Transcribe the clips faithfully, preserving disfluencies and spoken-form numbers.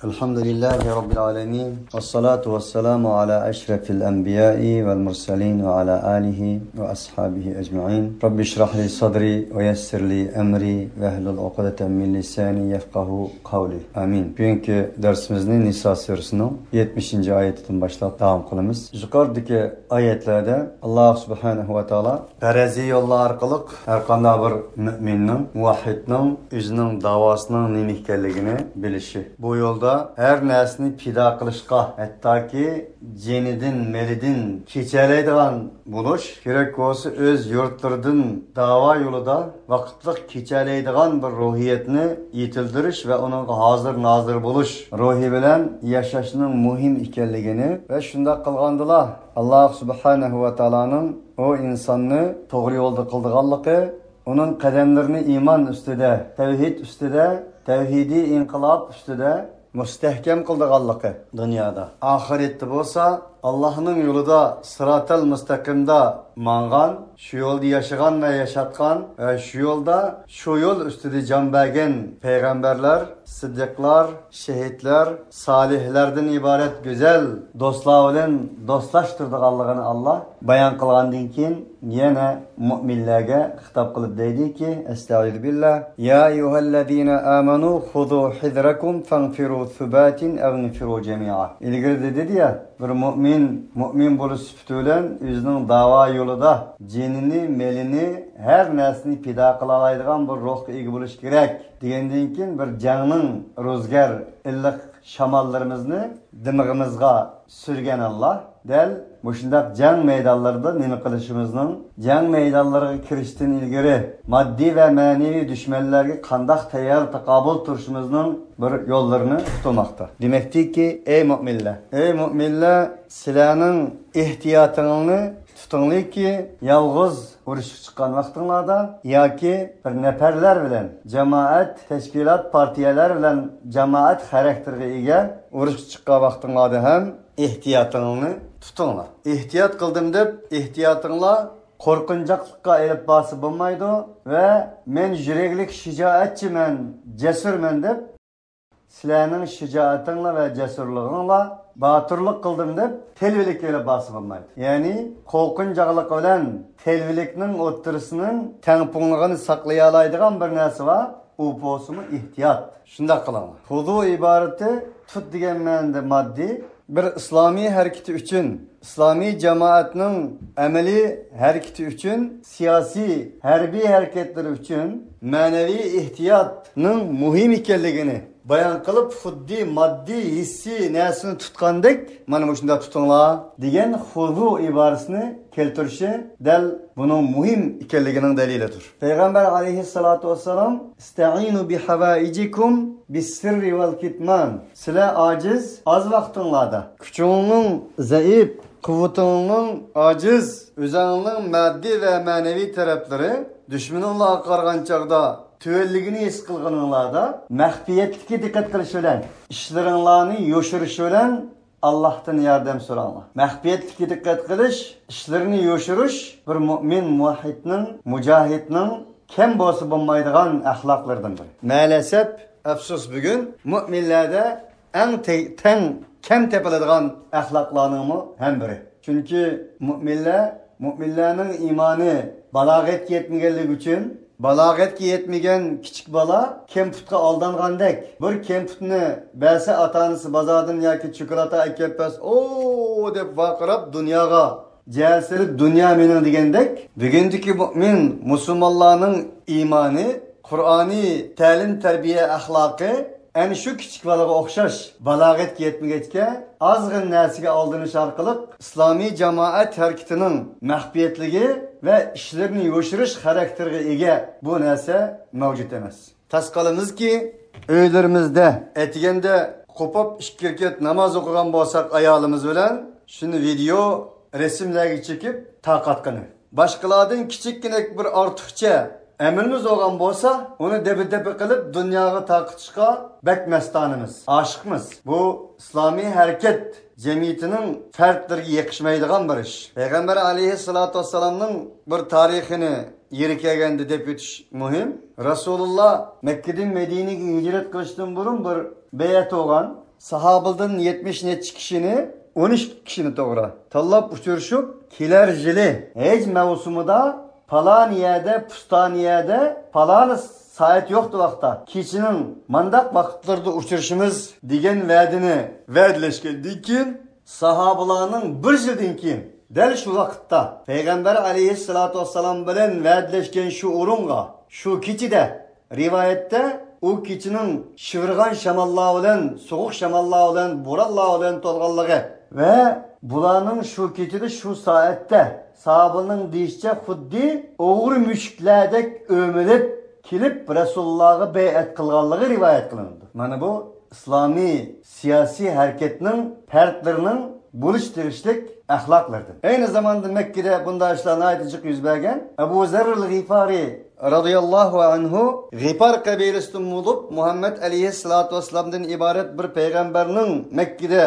الحمد لله رب العالمين، والصلاة والسلام على أشرف الأنبياء والمرسلين وعلى آله وأصحابه أجمعين. رب اشرح لي صدري ويسر لي أمري واحلل عقدة من لساني يفقهوا قولي. آمين. بۈگۈنكى دەرسىمىزنى نىسا سۈرىسىنىڭ يەتمىشىنچى ئايىتىدىن باشلاپ داۋام قىلىمىز. يۇقىرىدىكى ئايەتلەردە ئاللاھ سۇبھانەھۇ ۋە تائالا پەرەزىي يوللار ئارقىلىق ھەرقانداق بىر مۆمىننىڭ، مۇۋەھھىدنىڭ ئۆزىنىڭ داۋاسىنىڭ نېمە ئىكەنلىكىنى بىلىشى. بۇ يولدا ھەر نەرسىنى پىدا قىلىشقا، ھەتتاكى جېنىدىن، مېلىدىن كېچەلەيدىغان بولۇش، كېرەك بولسا ئۆز يۇرتلىرىدىن داۋا يولىدا ۋاقىتلىق كېچەلەيدىغان بىر روھىيەتنى يېتىلدۈرۈش ۋە ئۇنىڭغا ھازىر نازىر بولۇش روھى بىلەن ياشاشنىڭ مۇھىم ئىكەنلىكىنى ۋە شۇنداق قىلغاندىلا ئاللاھ سۇبھانەھۇ ۋە تائالانىڭ ئۇ ئىنساننى توغرا يولدا قىلىدىغانلىقى، ئۇنىڭ قەدەملىرىنى ئىمان ئۈستىدە، تەۋھىد ئۈستىدە، تەۋھىدىي ئىنقىلاب ئۈستىدە مۇستەھكەم قىلىدىغانلىقى دۇنيادا. ئاخىرەتتە بولسا ئاللاھنىڭ يولىدا سىراتەل مۇستەقىمدا ماڭغان، شۇ يولدا ياشىغان ۋە ياشاتقان ۋە شۇ يولدا، شۇ يول ئۈستىدە جان بەرگەن پەيغەمبەرلەر، سىددىقلار، شېھىتلەر، سالىھلاردىن ئىبارەت گۈزەل دوستلار بىلەن دوستلاش تۇرىدىغانلىقىنى ئاللاھ بايان قىلغاندىن كېيىن، يەنە مۆمىنلەرگە خىتاب قىلىپ دەيدىكى، ئەستەئىزۇ بىللاھ، يا ئەييۇھەللەزىنە ئامەنۇ خۇزۇ ھىزرەكۇم فەنفىرۇ سۇباتىن ئەۋ ئىنفىرۇ جەمىئا. ئىلگىرىدە دېدى يا، بىر مۆمىن مۆمىن بولۇش سۈپىتى بىلەن ئۆزىنىڭ داۋا يولىدا جېنىنى، مېلىنى، ھەر نەرسىنى پىدا قىلالايدىغان بىر روھقا ئىگە بولۇش كېرەك دېگەندىن كېيىن، بىر جەڭنىڭ رۈزگار، ئىللىق شاماللىرىمىزنى دىمىغىمىزغا سۈرگەن ئاللاھ دەل مۇشۇنداق جەڭ مەيدانلىرىدا نېمە قىلىشىمىزنىڭ، جەڭ مەيدانلىرىغا كىرىشتىن ئىلگىرى ماددىي ۋە مەنىۋى دۈشمەنلەرگە قانداق تەييار تاقابىل تۇرۇشىمىزنىڭ بىر يوللىرىنى ئۇقتۇرماقتا. دېمەكتىكى، ئەي مۆمىنلەر، ئەي مۆمىنلەر، سىلەرنىڭ ئېھتىياتىڭلارنى تۇتۇڭلاركى، يالغۇز ئۇرۇشقا چىققان ۋاقتىڭلاردا ياكى بىر نەپەرلەر بىلەن، جامائەت، تەشكىلات، پارتىيەلەر بىلەن جامائەت خاراكتېرىغا ئىگە ئۇرۇشقا چىققان ۋاقتىڭلاردا ھەم ئېھتىياتىڭلارنى تۇتۇڭلار. ئېھتىيات قىلدىم دەپ، ئېھتىياتىڭلار قورقۇنچاقلىققا ئېلىپ بارسا بولمايدۇ ۋە مەن يۈرەكلىك شىجائەتچىمەن، جەسۇرمەن دەپ، سىلەرنىڭ شىجائىتىڭلار ۋە جەسۇرلۇقۇڭلار، باتۇرلۇق قىلدىم دەپ، تەلۋىلىككە ئېلىپ بارسا بولمايدۇ. يەنى قورقۇنچاقلىق بىلەن تەلۋىلىكنىڭ ئوتتۇرىسىنىڭ تەڭپۇڭلۇقىنى ساقلىيالايدىغان بىر نەرسە بار، ئۇ بولسىمۇ ئېھتىيات. شۇنداق قىلىڭلار. خۇزۇ ئىبارىتى تۇت دېگەن مەنىدە ماددىي، بىر ئىسلامىي ھەرىكىتى ئۈچۈن، ئىسلامىي جامائەتنىڭ ئەمەلىي ھەرىكىتى ئۈچۈن، سىياسىي، ھەربىي ھەرىكەتلىرى ئۈچۈن مەنىۋى ئېھتىياتنىڭ مۇھىم ئىكەنلىكىنى بايان قىلىپ، خۇددى ماددىي، ھېسسىي نەرسىنى تۇتقاندەك، مانا مۇشۇنداق تۇتۇڭلار دېگەن خۇزۇ ئىبارىسىنى كەلتۈرۈشى دەل بۇنىڭ مۇھىم ئىكەنلىكىنىڭ دەلىلىدۇر. پەيغەمبەر ئەلەيھىسسالاتۇ ۋەسسالام، ئىستەئىنۇ بىھاۋائىجىكۇم بىسسىررى ۋەل كىتمان. سىلەر ئاجىز، ئاز ۋاقتىڭلاردا، كۈچۈڭنىڭ زەئىپ، قۇۋۋىتىڭنىڭ ئاجىز، ئۆزەڭنىڭ ماددىي ۋە مەنىۋى تەرەپلىرى دۈشمىنىڭلارغا قارىغان چاغدا تۆۋەنلىكىنى ھېس قىلغىنىڭلاردا، مەخپىيەتلىككە دىققەت قىلىش بىلەن ئىشلىرىڭلارنى يوشۇرۇش بىلەن ئاللاھتىن ياردەم سوراڭلار. مەخپىيەتلىككە دىققەت قىلىش، ئىشلىرىنى يوشۇرۇش بىر مۆمىن، مۇۋەھھىدنىڭ، مۇجاھىدنىڭ كەم بولسا بولمايدىغان ئەخلاقلىرىدىن بىرى. مەلەسەپ، ئەپسۇس، بۈگۈن مۆمىنلەردە ئەڭ تەڭ كەم تېپىلىدىغان ئەخلاقلارنىڭمۇ ھەم بىرى. چۈنكى مۆمىنلەر، مۆمىنلەرنىڭ ئىمانى بالاغەتكە يەتمىگەنلىكى ئۈچۈن، بالاغەتكە يەتمىگەن كىچىك بالا كەمپۈتكە ئالدانغاندەك، بىر كەمپۈتنى بەرسە ئاتا-ئانىسى بازاردىن ياكى چوكولاتا ئەكەپ بەرسە، «ئو!» دەپ ۋارقىراپ دۇنياغا جەل سېلىپ، «دۇنيا مېنىڭ» دېگەندەك، بۈگۈندىكى مۆمىن مۇسۇلمانلارنىڭ ئىمانى، قۇرئانىي تەلىم-تەربىيە ئەخلاقى ئەنە شۇ كىچىك بالىغا ئوخشاش بالاغەتكە يەتمىگەچكە، ئازغىنە نەرسىگە ئالدىنىش ئارقىلىق ئىسلامىي جامائەت ھەرىكىتىنىڭ مەخپىيەتلىكى ۋە ئىشلىرىنى يوشۇرۇش خاراكتېرىغا ئىگە بۇ نەرسە مەۋجۇت ئەمەس. تاس قالىمىزكى، ئۆيلىرىمىزدە ئەتىگەندە قوپۇپ ئىككى رەكەت ناماز ئوقۇغان بولساق ئايالىمىز بىلەن، شۇنى ۋىدېئو رەسىملەرگە چېكىپ تارقاتقىنى. باشقىلاردىن كىچىككىنە بىر ئارتۇقچە ئەمىلىمىز بولغان بولسا، ئۇنى دەبدەبە قىلىپ دۇنياغا تارقىتىشقا بەك مەستانىمىز، ئاشىقمىز. بۇ ئىسلامىي ھەرىكەت جەمئىيىتىنىڭ پەردلىرىگە يېقىشمايدىغان بىر ئىش. پەيغەمبەر ئەلەيھىسسالاتۇ ۋەسسالامنىڭ بىر تارىخىنى يېرى كەلگەندە دەپ ئۆتۈش مۇھىم. رەسۇلۇللا مەككىدىن مەدىنىگە ھىجرەت قىلىشتىن بۇرۇن بىر بەيئەت بولغان. ساھابىلىدىن يەتمىش نەچچە كىشىنى، ئون ئىككى كىشىنى توغرا تاللاپ ئۇچرىشىپ، كېلەر يىلى ھەج مەۋسۇمىدا پالان يەردە، پۇستان يەردە، پالان سائەت يوقتا ۋاقىتتا، كېچىنىڭ مانداق ۋاقىتلىرىدا ئۇچرىشىمىز دېگەن ۋەدىنى ۋەدىلەشكەندىن كېيىن، ساھابىلارنىڭ بىر يىلدىن كېيىن دەل شۇ ۋاقىتتا پەيغەمبەر ئەلەيھىسسالاتۇ ۋەسسالام بىلەن ۋەدىلەشكەن شۇ ئورۇنغا، شۇ كېچىدە، رىۋايەتتە ئۇ كېچىنىڭ شىۋىرغان شاماللار بىلەن، سوغۇق شاماللار بىلەن، بورانلار بىلەن تولغانلىقى ۋە بۇلارنىڭ شۇ كېچىدە، شۇ سائەتتە ساھابىنىڭ دېيىشىچە خۇددى ئوغرى مۈشۈكلەردەك ئۆمىلىپ كېلىپ رەسۇلۇللاغا بەيئەت قىلغانلىقى رىۋايەت قىلىنىدۇ. مانا بۇ ئىسلامىي سىياسىي ھەرىكەتنىڭ پەردلىرىنىڭ بولۇش تېگىشلىك ئەخلاقلىرىدىن. ئەينى زاماندا مەككىدە بۇنداق ئىشلار ناھايىتى جىق يۈز بەرگەن. ئەبۇ زەررىل غىفارى رازىياللاھۇ ئەنھۇ غىپار قەبىلىسىدىن بولۇپ، مۇھەممەد ئەلەيھىسسالاتۇ ۋەسسالامدىن ئىبارەت بىر پەيغەمبەرنىڭ مەككىدە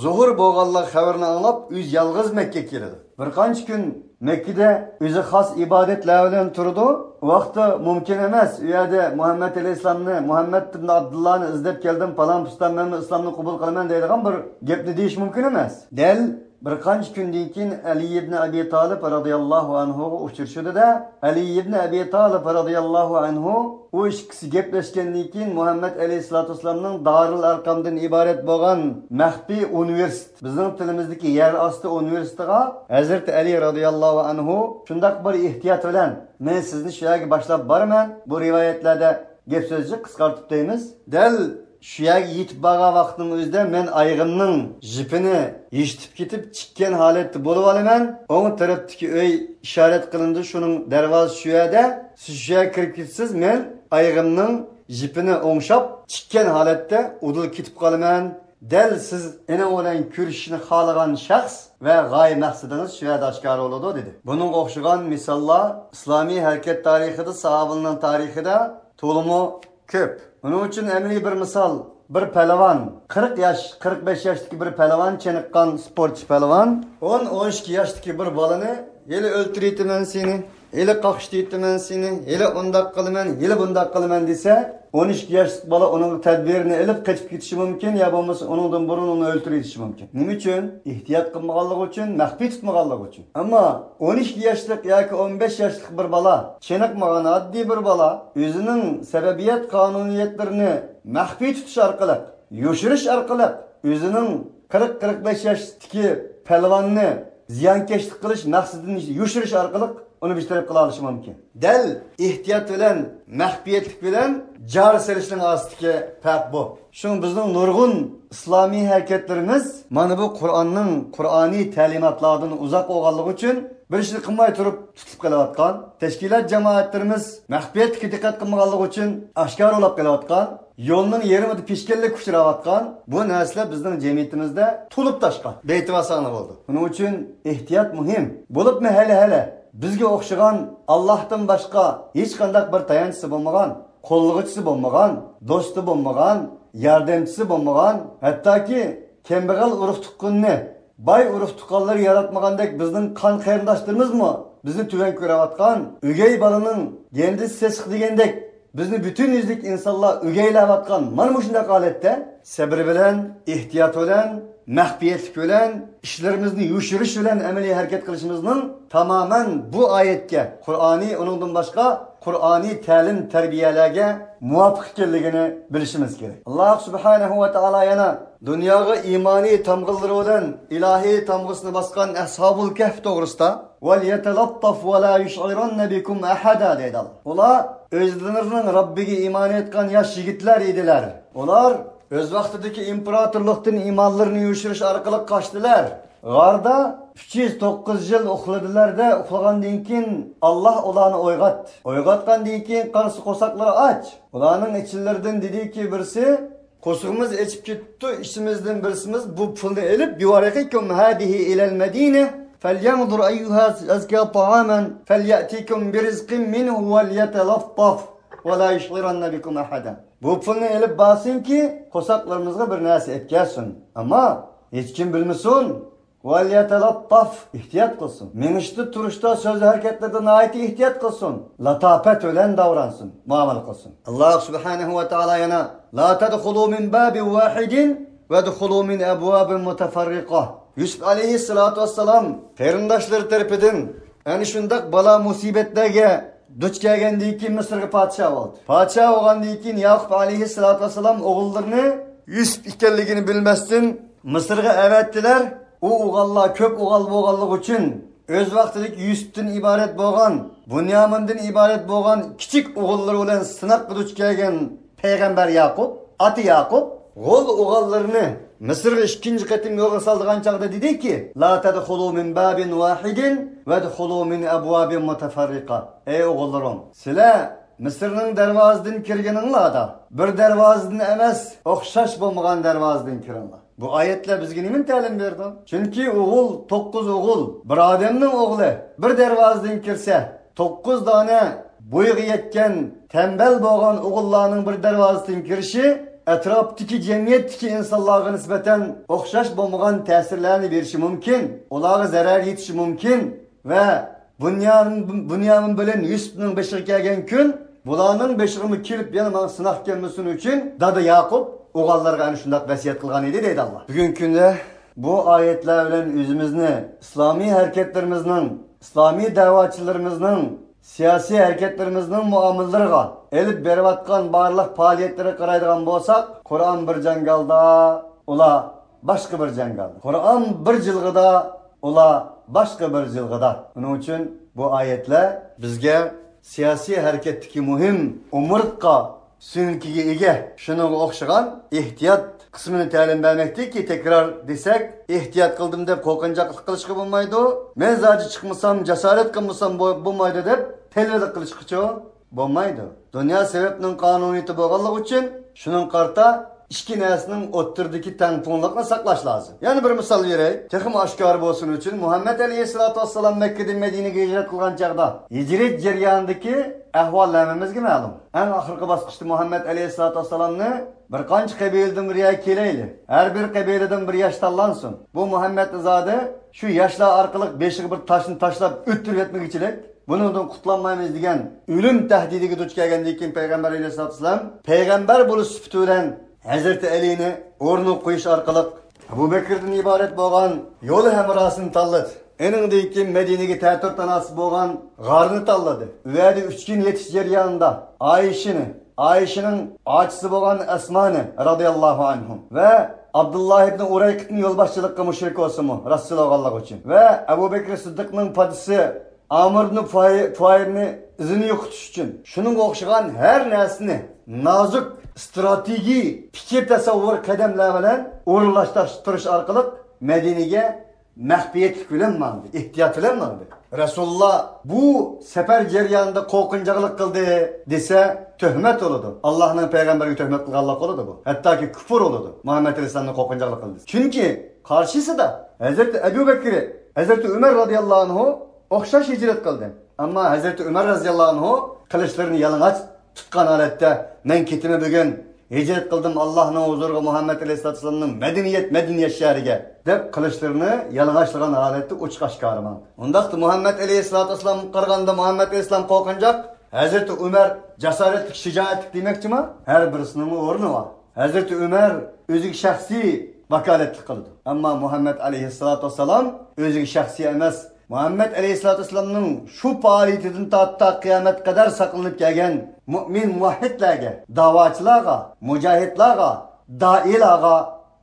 زۇھۇر بولغانلىق خەۋىرىنى ئاڭلاپ، ئۆزى يالغۇز مەككىگە كېلىدۇ. بىر قانچە كۈن مەككىدە ئۆزى خاس ئىبادەتلەر بىلەن تۇرىدۇ. ئۇ ۋاقىتتا مۇمكىن ئەمەس، ئۇ يەردە مۇھەممەد ئەلەيھىسسالامنى، مۇھەممەد ئىبن ئابدۇللانى ئىزدەپ كەلدىم، پالان پۇستان مەنمۇ ئىسلامنى قوبۇل قىلىمەن دەيدىغان بىر گەپنى دېيىش مۇمكىن ئەمەس. دەل بىر قانچە كۈندىن كېيىن ئەلى ئىبن ئەبى تالىپ رازىياللاھۇ ئەنھۇغا ئۇچرىشىدۇ-دە، ئەلى ئىبن ئەبى تالىپ رازىياللاھۇ ئەنھۇ ئۇ ئىككىسى گەپلەشكەندىن كېيىن مۇھەممەد ئەلەيھىسسالاتۇ ۋەسسالامنىڭ دارىل ئەرقامدىن ئىبارەت بولغان مەخپىي ئۇنىۋېرسىتېت، بىزنىڭ تىلىمىزدىكى يەر ئاستى ئۇنىۋېرسىتېتىغا ھەزرىتى ئەلى رازىياللاھۇ ئەنھۇ شۇنداق بىر ئېھتىيات بىلەن، مەن سىزنى شۇ يەرگە باشلاپ بارىمەن، بۇ رىۋايەتلەردە گەپ سۆزنى قىسقارتىپ دەيمىز. دەل شۇ يەرگە يېتىپ بارغان ۋاقىتنىڭ ئۆزىدە مەن ئايىغىمنىڭ جىپىنى يىرتىپ كېتىپ، چىككەن ھالەتتە بولۇۋالىمەن. ئوڭ تەرەپتىكى ئۆي ئىشارەت قىلىنىدۇ، شۇنىڭ دەرۋازىسى شۇ يەردە. سىز شۇ يەرگە كىرىپ كېتىسىز، مەن ئايىغىمنىڭ جىپىنى ئوڭشاپ، چىككەن ھالەتتە ئۇدۇل كېتىپ قالىمەن. دەل سىز ئېنىڭ بىلەن كۆرۈشۈشنى خالىغان شەخس ۋە غايە مەقسىتىڭىز شۇ يەردە ئاشكارا بولىدۇ، دېدى. بۇنىڭغا ئوخشىغان مىساللار ئىسلامىي ھەرىكەت تارىخىدا، ساھابىلارنىڭ تارىخىدا تولىمۇ كۆپ. ئۇنىڭ ئۈچۈن ئەمەلىي بىر مىسال، بىر پەلۋان، قىرىق ياش، قىرىق بەش ياشتىكى بىر پەلۋان، چېنىققان سپورتچى پەلۋان، ئون، ئون ئىككى ياشتىكى بىر بالىنى، ھېلى ئۆلتۈرۈۋېتىمەن سېنى، ھېلى قاقشىتىۋېتىمەن سېنى، ھېلى ئۇنداق قىلىمەن، ھېلى بۇنداق قىلىمەن دېسە، ئون ئىككى ياشلىق بالا ئۇنىڭ تەدبىرىنى ئېلىپ قېچىپ كېتىشى مۇمكىن، يا بولمىسا ئۇنىڭدىن بۇرۇن ئۇنى ئۆلتۈرۈۋېتىشى مۇمكىن. نېمە ئۈچۈن؟ ئېھتىيات قىلمىغانلىقى ئۈچۈن، مەخپىي تۇتمىغانلىقى ئۈچۈن. ئەمما ئون ئىككى ياشلىق ياكى ئون بەش ياشلىق بىر بالا، چېنىقمىغان ئاددىي بىر بالا، ئۆزىنىڭ سەۋەبىيەت قانۇنىيەتلىرىنى مەخپىي تۇتۇش ئارقىلىق، يوشۇرۇش ئارقىلىق، ئۆزىنىڭ قىرىق، قىرىق بەش ياشتىكى پەلۋاننى زىيانكەشلىك قىلىش مەقسىتىدىن يوشۇرۇش ئارقىلىق ئۇنى بىر تەرەپ قىلالىشى مۇمكىن. دەل ئېھتىيات بىلەن مەخپىيەتلىك بىلەن جار سېلىشنىڭ ئارىسىدىكى پەرق بۇ. شۇڭا بىزنىڭ نۇرغۇن ئىسلامىي ھەرىكەتلىرىمىز مانا بۇ قۇرئاننىڭ، قۇرئانىي تەلىماتلاردىن ئۇزاق بولغانلىقى ئۈچۈن بىر ئىشنى قىلماي تۇرۇپ تۇتۇپ قېلىۋاتقان. تەشكىلات جامائەتلىرىمىز مەخپىيەتلىككە دىققەت قىلمىغانلىقى ئۈچۈن ئاشكارا بولاپ قېلىۋاتقان. يولنىڭ يېرىمىدا پېشكەللىككە ئۇچراۋاتقان. بۇ نەرسىلەر بىزنىڭ جەمئىيىتىمىزدە تولۇپ تاشقان. بېيىتىۋالساڭلار بولىدۇ. بۇنىڭ ئۈچۈن ئېھتىيات مۇھىم. بولۇپمۇ ھېلى-ھېلى بىزگە ئوخشىغان، ئاللاھتىن باشقا ھېچقانداق بىر تايانچىسى بولمىغان، قوللىغۇچىسى بولمىغان، دوستى بولمىغان، ياردەمچىسى بولمىغان، ھەتتاكى كەمبەغەل ئۇرۇق-تۇغقىنىنى باي ئۇرۇق-تۇغقانلىرى ياراتمىغاندەك بىزنىڭ قان قېرىنداشلىرىمىزمۇ بىزنى تۆۋەن كۆرۈۋاتقان، ئۆگەي بالىنىڭ گەندىسى سېسىق دېگەندەك بىزنى پۈتۈن يۈزلۈك ئىنسانلار ئۆگەيلەۋاتقان مانا مۇشۇنداق ھالەتتە سەبرى بىلەن، ئېھتىيات بىلەن، مەخپىيەتلىك بىلەن، ئىشلىرىمىزنى يوشۇرۇش بىلەن ئەمەلىي ھەرىكەت قىلىشىمىزنىڭ تامامەن بۇ ئايەتكە، قۇرئانىي، ئۇنىڭدىن باشقا قۇرئانىي تەلىم-تەربىيەلەرگە مۇۋاپىق ئىكەنلىكىنى بىلىشىمىز كېرەك. ئاللاھ سۇبھانەھۇ ۋە تائالا يەنە دۇنياغا ئىمانىي تامغىلىرى بىلەن ئىلاھىي تامغىسىنى باسقان ئەسھابۇل كەھف توغرىسىدا، «ۋەليەتەلەتتەف ۋە لا يۇشئىرەننە بىكۇم ئەھەدە» دەيدۇ. ئۇلار ئۆزلىرىنىڭ رەببىگە ئىمان ئېيتقان ياش يىگىتلەر ئىدىلەر. ئۇلار ئۆز ۋاقتىدىكى ئىمپېراتورلۇقتىن ئىمانلىرىنى يوشۇرۇش ئارقىلىق قاچتىلەر. غاردا ئۈچ يۈز توققۇز يىل ئۇخلىدىلەر-دە، ئۇخلىغاندىن كېيىن ئاللاھ ئۇلارنى ئويغاتتى. ئويغاتقاندىن كېيىن قارىسا قورساقلىرى ئاچ. ئۇلارنىڭ ئىچلىرىدىن دېدىكى بىرسى، قورسىقىمىز ئېچىپ كېتىپتۇ، ئىچىمىزدىن بىرسىمىز بۇ پۇلنى ئېلىپ، بىۋەرىقىكۇم ھازىھى ئىلەل مەدىنە، فەليەنزۇر ئەييۇھا ئەزكا تائاما، فەليەتىكۇم بىرىزقىن مىنھۇ ۋەليەتەلەتتەف ۋە لا يۇشئىرەننە بىكۇم ئەھەدە. بۇ پۇلنى ئېلىپ بارسۇنكى، قورساقلىرىمىزغا بىر نەرسە ئەپكەلسۇن. ئەمما ھېچكىم بىلمىسۇن. ۋەليەتەلەتتەف، ئېھتىيات قىلسۇن. مېڭىشتا، تۇرۇشتا، سۆز ھەرىكەتلىرىدە ناھايىتى ئېھتىيات قىلسۇن. لاتاپەت بىلەن داۋرانسۇن، مۇئامىلە قىلسۇن. ئاللاھ سۇبھانەھۇ ۋە تائالا يەنە، لا تەدخۇلۇ مىن بابىن ۋاھىدىن وادخلوا من أبواب متفرقة. يۈسۈپ ئەلەيھىسسالاتۇ ۋەسسالام قېرىنداشلىرى تەرىپىدىن ئەنە شۇنداق بالا مۇسىبەتلەرگە دۇچ كەلگەندىن كېيىن مىسىرغا پادىشاھ بولدى. پادىشاھ بولغاندىن كېيىن ياقۇپ ئەلەيھىسسالاتۇ ۋەسسالام ئوغۇللىرىنى يۈسۈپ ئىكەنلىكىنى بىلمەستىن مىسىرغا ئەۋەتتىلەر. ئۇ ئوغۇللار كۆپ ئوغۇل بولغانلىقى ئۈچۈن ئۆز ۋاقتىدىكى يۈسۈپتىن ئىبارەت بولغان، بۇنيامىندىن ئىبارەت بولغان كىچىك ئوغۇللىرى بىلەن سىناققا دۇچ كەلگەن پەيغەمبەر ياقۇپ، ئاتا ياقۇپ، غول ئوغۇللىرىنى مىسىرغا ئىككىنچى قېتىم يولغا سالىدىغان چاغدا دېدىكى، لا تدخلوا من باب واحد وادخلوا من أبواب متفرقة. ئەي ئوغۇللىرىم، سىلەر مىسىرنىڭ دەرۋازىدىن كىرگىنىڭلاردا بىر دەرۋازىدىن ئەمەس، ئوخشاش بولمىغان دەرۋازىدىن كىرىڭلار. بۇ ئايەتلەر بىزگە نېمىنى تەلىم بېرىدۇ؟ چۈنكى ئوغۇل، توققۇز ئوغۇل، بىر ئادەمنىڭ ئوغلى بىر دەرۋازىدىن كىرسە، توققۇز دانە بويىغا يەتكەن، تەمبەل بولغان ئوغۇللارنىڭ بىر دەرۋازىدىن كىرىشى ئەتراپتىكى جەمئىيەتتىكى ئىنسانلارغا نىسبەتەن ئوخشاش بولمىغان تەسىرلەرنى بېرىشى مۇمكىن، ئۇلارغا زەرەر يېتىشى مۇمكىن ۋە بۇنيامىن، بۇنيامىن بىلەن يۈسۈپنىڭ بېشىغا كەلگەن كۈن بۇلارنىڭ بېشىغىمۇ كېلىپ يەنە ماڭا سىناق كەلمىسۇن ئۈچۈن دادا ياقۇپ ئوغۇللارغا ئەنە شۇنداق ۋەسىيەت قىلغان ئىدى دەيدۇ ئاللا. بۈگۈنكى كۈندە بۇ ئايەتلەر بىلەن ئۆزىمىزنى ئىسلامىي ھەرىكەتلىرىمىزنىڭ، ئىسلامىي دەۋاچىلىرىمىزنىڭ سىياسىي ھەرىكەتلىرىمىزنىڭ مۇئامىلىلىرىغا، ئېلىپ بېرىۋاتقان بارلىق پائالىيەتلىرىگە قارايدىغان بولساق، قۇرئان بىر جاڭگالدا، ئۇلار باشقا بىر جاڭگالدا. قۇرئان بىر جىلغىدا، ئۇلار باشقا بىر جىلغىدا. ئۇنىڭ ئۈچۈن بۇ ئايەتلەر بىزگە سىياسىي ھەرىكەتتىكى مۇھىم ئومۇرتقا سۆڭىكىگە ئىگە، شۇنىڭغا ئوخشىغان ئېھتىيات قىسمىنى تەلىم بەرمەكتىكى، تەكرار دېسەك، ئېھتىيات قىلدىم دەپ قورقۇنچاقلىق قىلىشقا بولمايدۇ. مەن زادى چىقمىسام، جاسارەت قىلمىسام بو-، بولمايدۇ دەپ تەلۋىلىك قىلىشقىچۇ؟ بولمايدۇ. دۇنيا سەۋەبنىڭ قانۇنىيىتى بولغانلىقى ئۈچۈن شۇنىڭغا قارىتا ئىككى نەرسىنىڭ ئوتتۇرىدىكى تەڭپۇڭلۇقنى ساقلاش لازىم. يەنە بىر مىسال بېرەي، تېخىمۇ ئاشكارا بولسۇن ئۈچۈن، مۇھەممەد ئەلەيھىسسالاتۇ ۋەسسالام مەككىدىن مەدىنىگە ھىجرەت قىلغان چاغدا ھىجرىيەت جەريانىدىكى ئەھۋال ھەممىمىزگە مەلۇم. ئەڭ ئاخىرقى باسقۇچتا مۇھەممەد ئەلەيھىسسالاتۇ ۋەسسالامنى بىر قانچە قەبىلىدىن بىر يەرگە كېلەيلى، ھەر بىر قەبىلىدىن بىر ياش تاللانسۇن، بۇ مۇھەممەدنى زادى شۇ ياشلار ئارقىلىق بېشىغا بىر تاشنى تاشلاپ ئۆلتۈرۈۋەتمىگۈچىلىك، بۇنىڭدىن قۇتۇلالمايمىز دېگەن ئۆلۈم تەھدىتىگە دۇچ كەلگەندىن كېيىن پەيغەمبەر ئەلەيھىسسالاتۇ ۋەسسالام پەيغەمبەر بولۇش سۈپىتى بىلەن ھەزرىتى ئەلىنى ئورنىغا قويۇش ئارقىلىق ئەبۇ بەكىردىن ئىبارەت بولغان يول ھەمراھىسىنى تاللىدى. ئېنىڭدىن كېيىن مەدىنىگە تەتۈر تاناسىپ بولغان غارنى تاللىدى. ئۇ يەردە ئۈچ كۈن يېتىش جەريانىدا ئائىشىنى، ئائىشىنىڭ ئاچىسى بولغان ئەسمانى رازىياللاھۇ ئەنھۇم ۋە ئابدۇللا ئىبنى ئۇرەيقىتنى يولباشچىلىققا مۇشرىك بولسىمۇ، راستچىل بولغانلىقى ئۈچۈن، ۋە ئەبۇ بەكرى سىددىقنىڭ پادىسى ئامىر ئىبنى فۇھەي-، فۇھەيرنى ئىزىنى يوقىتىش ئۈچۈن، شۇنىڭغا ئوخشىغان ھەر نەرسىنى نازۇك، ئىستراتېگىي، پىكىر تەسەۋۋۇر قەدەملەر بىلەن ئورۇنلاشتۇرۇش ئارقىلىق مەدىنىگە مەخپىيەتلىك بىلەن ماڭدى، ئېھتىيات بىلەن ماڭدى. رەسۇلۇللا بۇ سەپەر جەريانىدا قورقۇنچاقلىق قىلدى دېسە، تۆھمەت بولىدۇ. ئاللاھنىڭ پەيغەمبىرىگە تۆھمەت قىلغانلىق بولىدۇ بۇ. ھەتتاكى كۇپۇر بولىدۇ. مۇھەممەد ئەلەيھىسسالامنى قورقۇنچاقلىق قىلدى. چۈنكى قارشىسىدا ھەزرىتى ئەبۇ بەكرى، ھەزرىتى ئۆمەر رازىياللاھۇ ئەنھۇ ئوخشاش ھىجرەت قىلدى. ئەمما ھەزرىتى ئۆمەر رازىياللاھۇ ئەنھۇ قىلىچلىرىنى يالىڭاچ تۇتقان ھالەتتە، مەن كېتىمەن بۈگۈن، ھىجرەت قىلدىم، ئاللاھنىڭ ھۇزۇرىغا مۇھەممەد ئەلەيھىسسالاتۇ ۋەسسالامنىڭ مەدىنىيەت، مەدىنىيەت شەھىرىگە دەپ قىلىچلىرىنى يالىڭاچلىغان ھالەتتە ئوچۇق ئاشكارا ماڭدى. ئۇنداقتا مۇھەممەد ئەلەيھىسسالاتۇ ۋەسسالامغا قارىغاندا مۇھەممەد ئەلەيھىسسالام قورقۇنچاق، ھەزرىتى ئۆمەر جاسارەتلىك، شىجائەتلىك دېمەكچىما؟ ھەر بىرسىنىڭ ئورنى بار. ھەزرىتى ئۆمەر ئۆزىگە شەخسىي ۋاكالەتلىك قىلىدۇ. ئەمما مۇھەممەد ئەلەيھىسسالاتۇ ۋەسسالام ئۆزىگە شەخسىي ئەمەس، مۇھەممەد ئەلەيھىسسالاتۇ ۋەسسالامنىڭ شۇ پائالىيىتىدىن تارتا قىيامەتكە قەدەر ساقلىنىپ كەلگەن مۇئمىن مۇۋەھھىدلەرگە، داۋاچىلارغا، مۇجاھىدلارغا، دائىيلارغا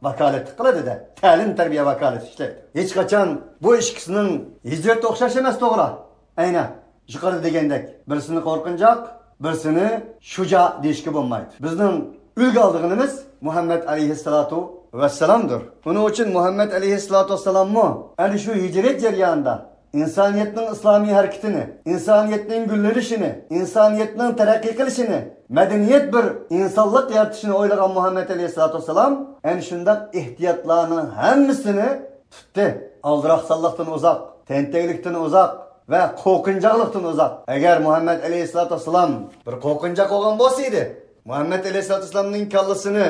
ۋاكالەتلىك قىلىدۇ-دە، تەلىم-تەربىيە ۋاكالىتى ئىشلەيدۇ. ھېچقاچان بۇ ئىككىسىنىڭ ھىجرىتى ئوخشاش ئەمەس، توغرا. ئەينە يۇقىرىدا دېگەندەك، بىرسىنى قورقۇنچاق، بىرسىنى شۇجا دېيىشكە بولمايدۇ. بىزنىڭ ئۈلگە ئالىدىغىنىمىز مۇھەممەد ئەلەيھىسسالاتۇ ۋەسسالامدۇر. ئۇنىڭ ئۈچۈن مۇھەممەد ئەلەيھىسسالاتۇ ۋەسسالاممۇ ئەنە شۇ ھىجرەت جەريانىدا ئىنسانىيەتنىڭ ئىسلامىي ھەرىكىتىنى، ئىنسانىيەتنىڭ گۈللىنىشىنى، ئىنسانىيەتنىڭ تەرەققىي قىلىشىنى، مەدەنىيەت بىر ئىنسانلىق يارىتىشىنى ئويلىغان مۇھەممەد ئەلەيھىسسالاتۇ ۋەسسالام ئەنە شۇنداق ئېھتىياتلارنىڭ ھەممىسىنى تۇتتى. ئالدىراقسانلىقتىن ئۇزاق، تەنتەكلىكتىن ئۇزاق ۋە قورقۇنچاقلىقتىن ئۇزاق. ئەگەر مۇھەممەد ئەلەيھىسسالاتۇ ۋەسسالام بىر قورقۇنچاق بولغان بولسا ئىدى، مۇھەممەد ئەلەيھىسسالاتۇ ۋەسسالامنىڭ كاللىسىنى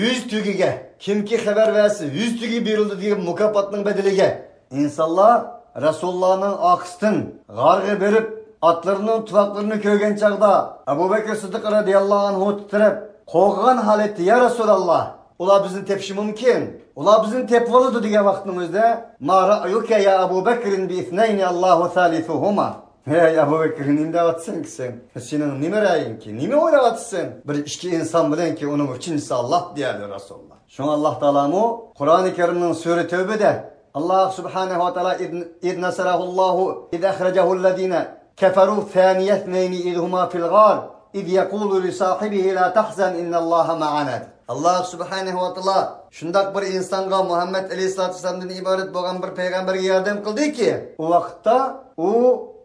يۈز تۆگىگە، كىمكى خەۋەر بەرسە، يۈز تۆگىگە بېرىلىدۇ دېگەن مۇكاپاتنىڭ بەدىلىگە، ئىنسانلار رەسۇلۇللانىڭ ئارقىسىدىن غارغا بېرىپ، ئاتلىرىنىڭ تۇۋاقلىرىنى كۆرگەن چاغدا، ئەبۇ بەكرى سىددىق رەزىياللاھۇ ئەنھۇ تىترەپ، قورققان ھالەتتە، يا رەسۇلاللا، ئۇلار بىزنى تېپىشى مۇمكىن. ئۇلار بىزنى تېپىۋالىدۇ دېگەن ۋاقىتنىڭ ئۆزىدە، ما رەئيۇكە يا ئەبۇ بەكرىن بىئىسنەينى ئاللاھۇ سالىسۇھۇما. ھەي ئەبۇ بەكرى، نېمە دەۋاتىسەنكى سەن؟ سېنىڭ نېمە رەئيىڭكى؟ نېمە ئويلاۋاتىسەن؟ بىر ئىككى ئىنسان بىلەنكى ئۇنىڭ ئۈچىنچىسى ئاللاھ دېيەلى رەسۇلۇللاھ. شۇڭا ئاللاھ تائالامۇ قۇرئانى كەرىمنىڭ سۈرە تەۋبىدە، ئاللاھ سۇبھانەھۇ ۋە تائالا إذ، إذ نصره الله إذ أخرجه الذين كفروا ثاني اثنين إذ هما في الغار إذ يقول لصاحبه لا تحزن إن الله معنا. ئاللاھ سۇبھانەھۇ ۋە تائالا شۇنداق بىر ئىنسانغا، مۇھەممەد ئەلەيھىسسالاتۇ ۋەسسالامدىن ئىبارەت بولغان بىر پەيغەمبەرگە ياردەم قىلدىكى، ئۇ ۋاقىتتا ئۇ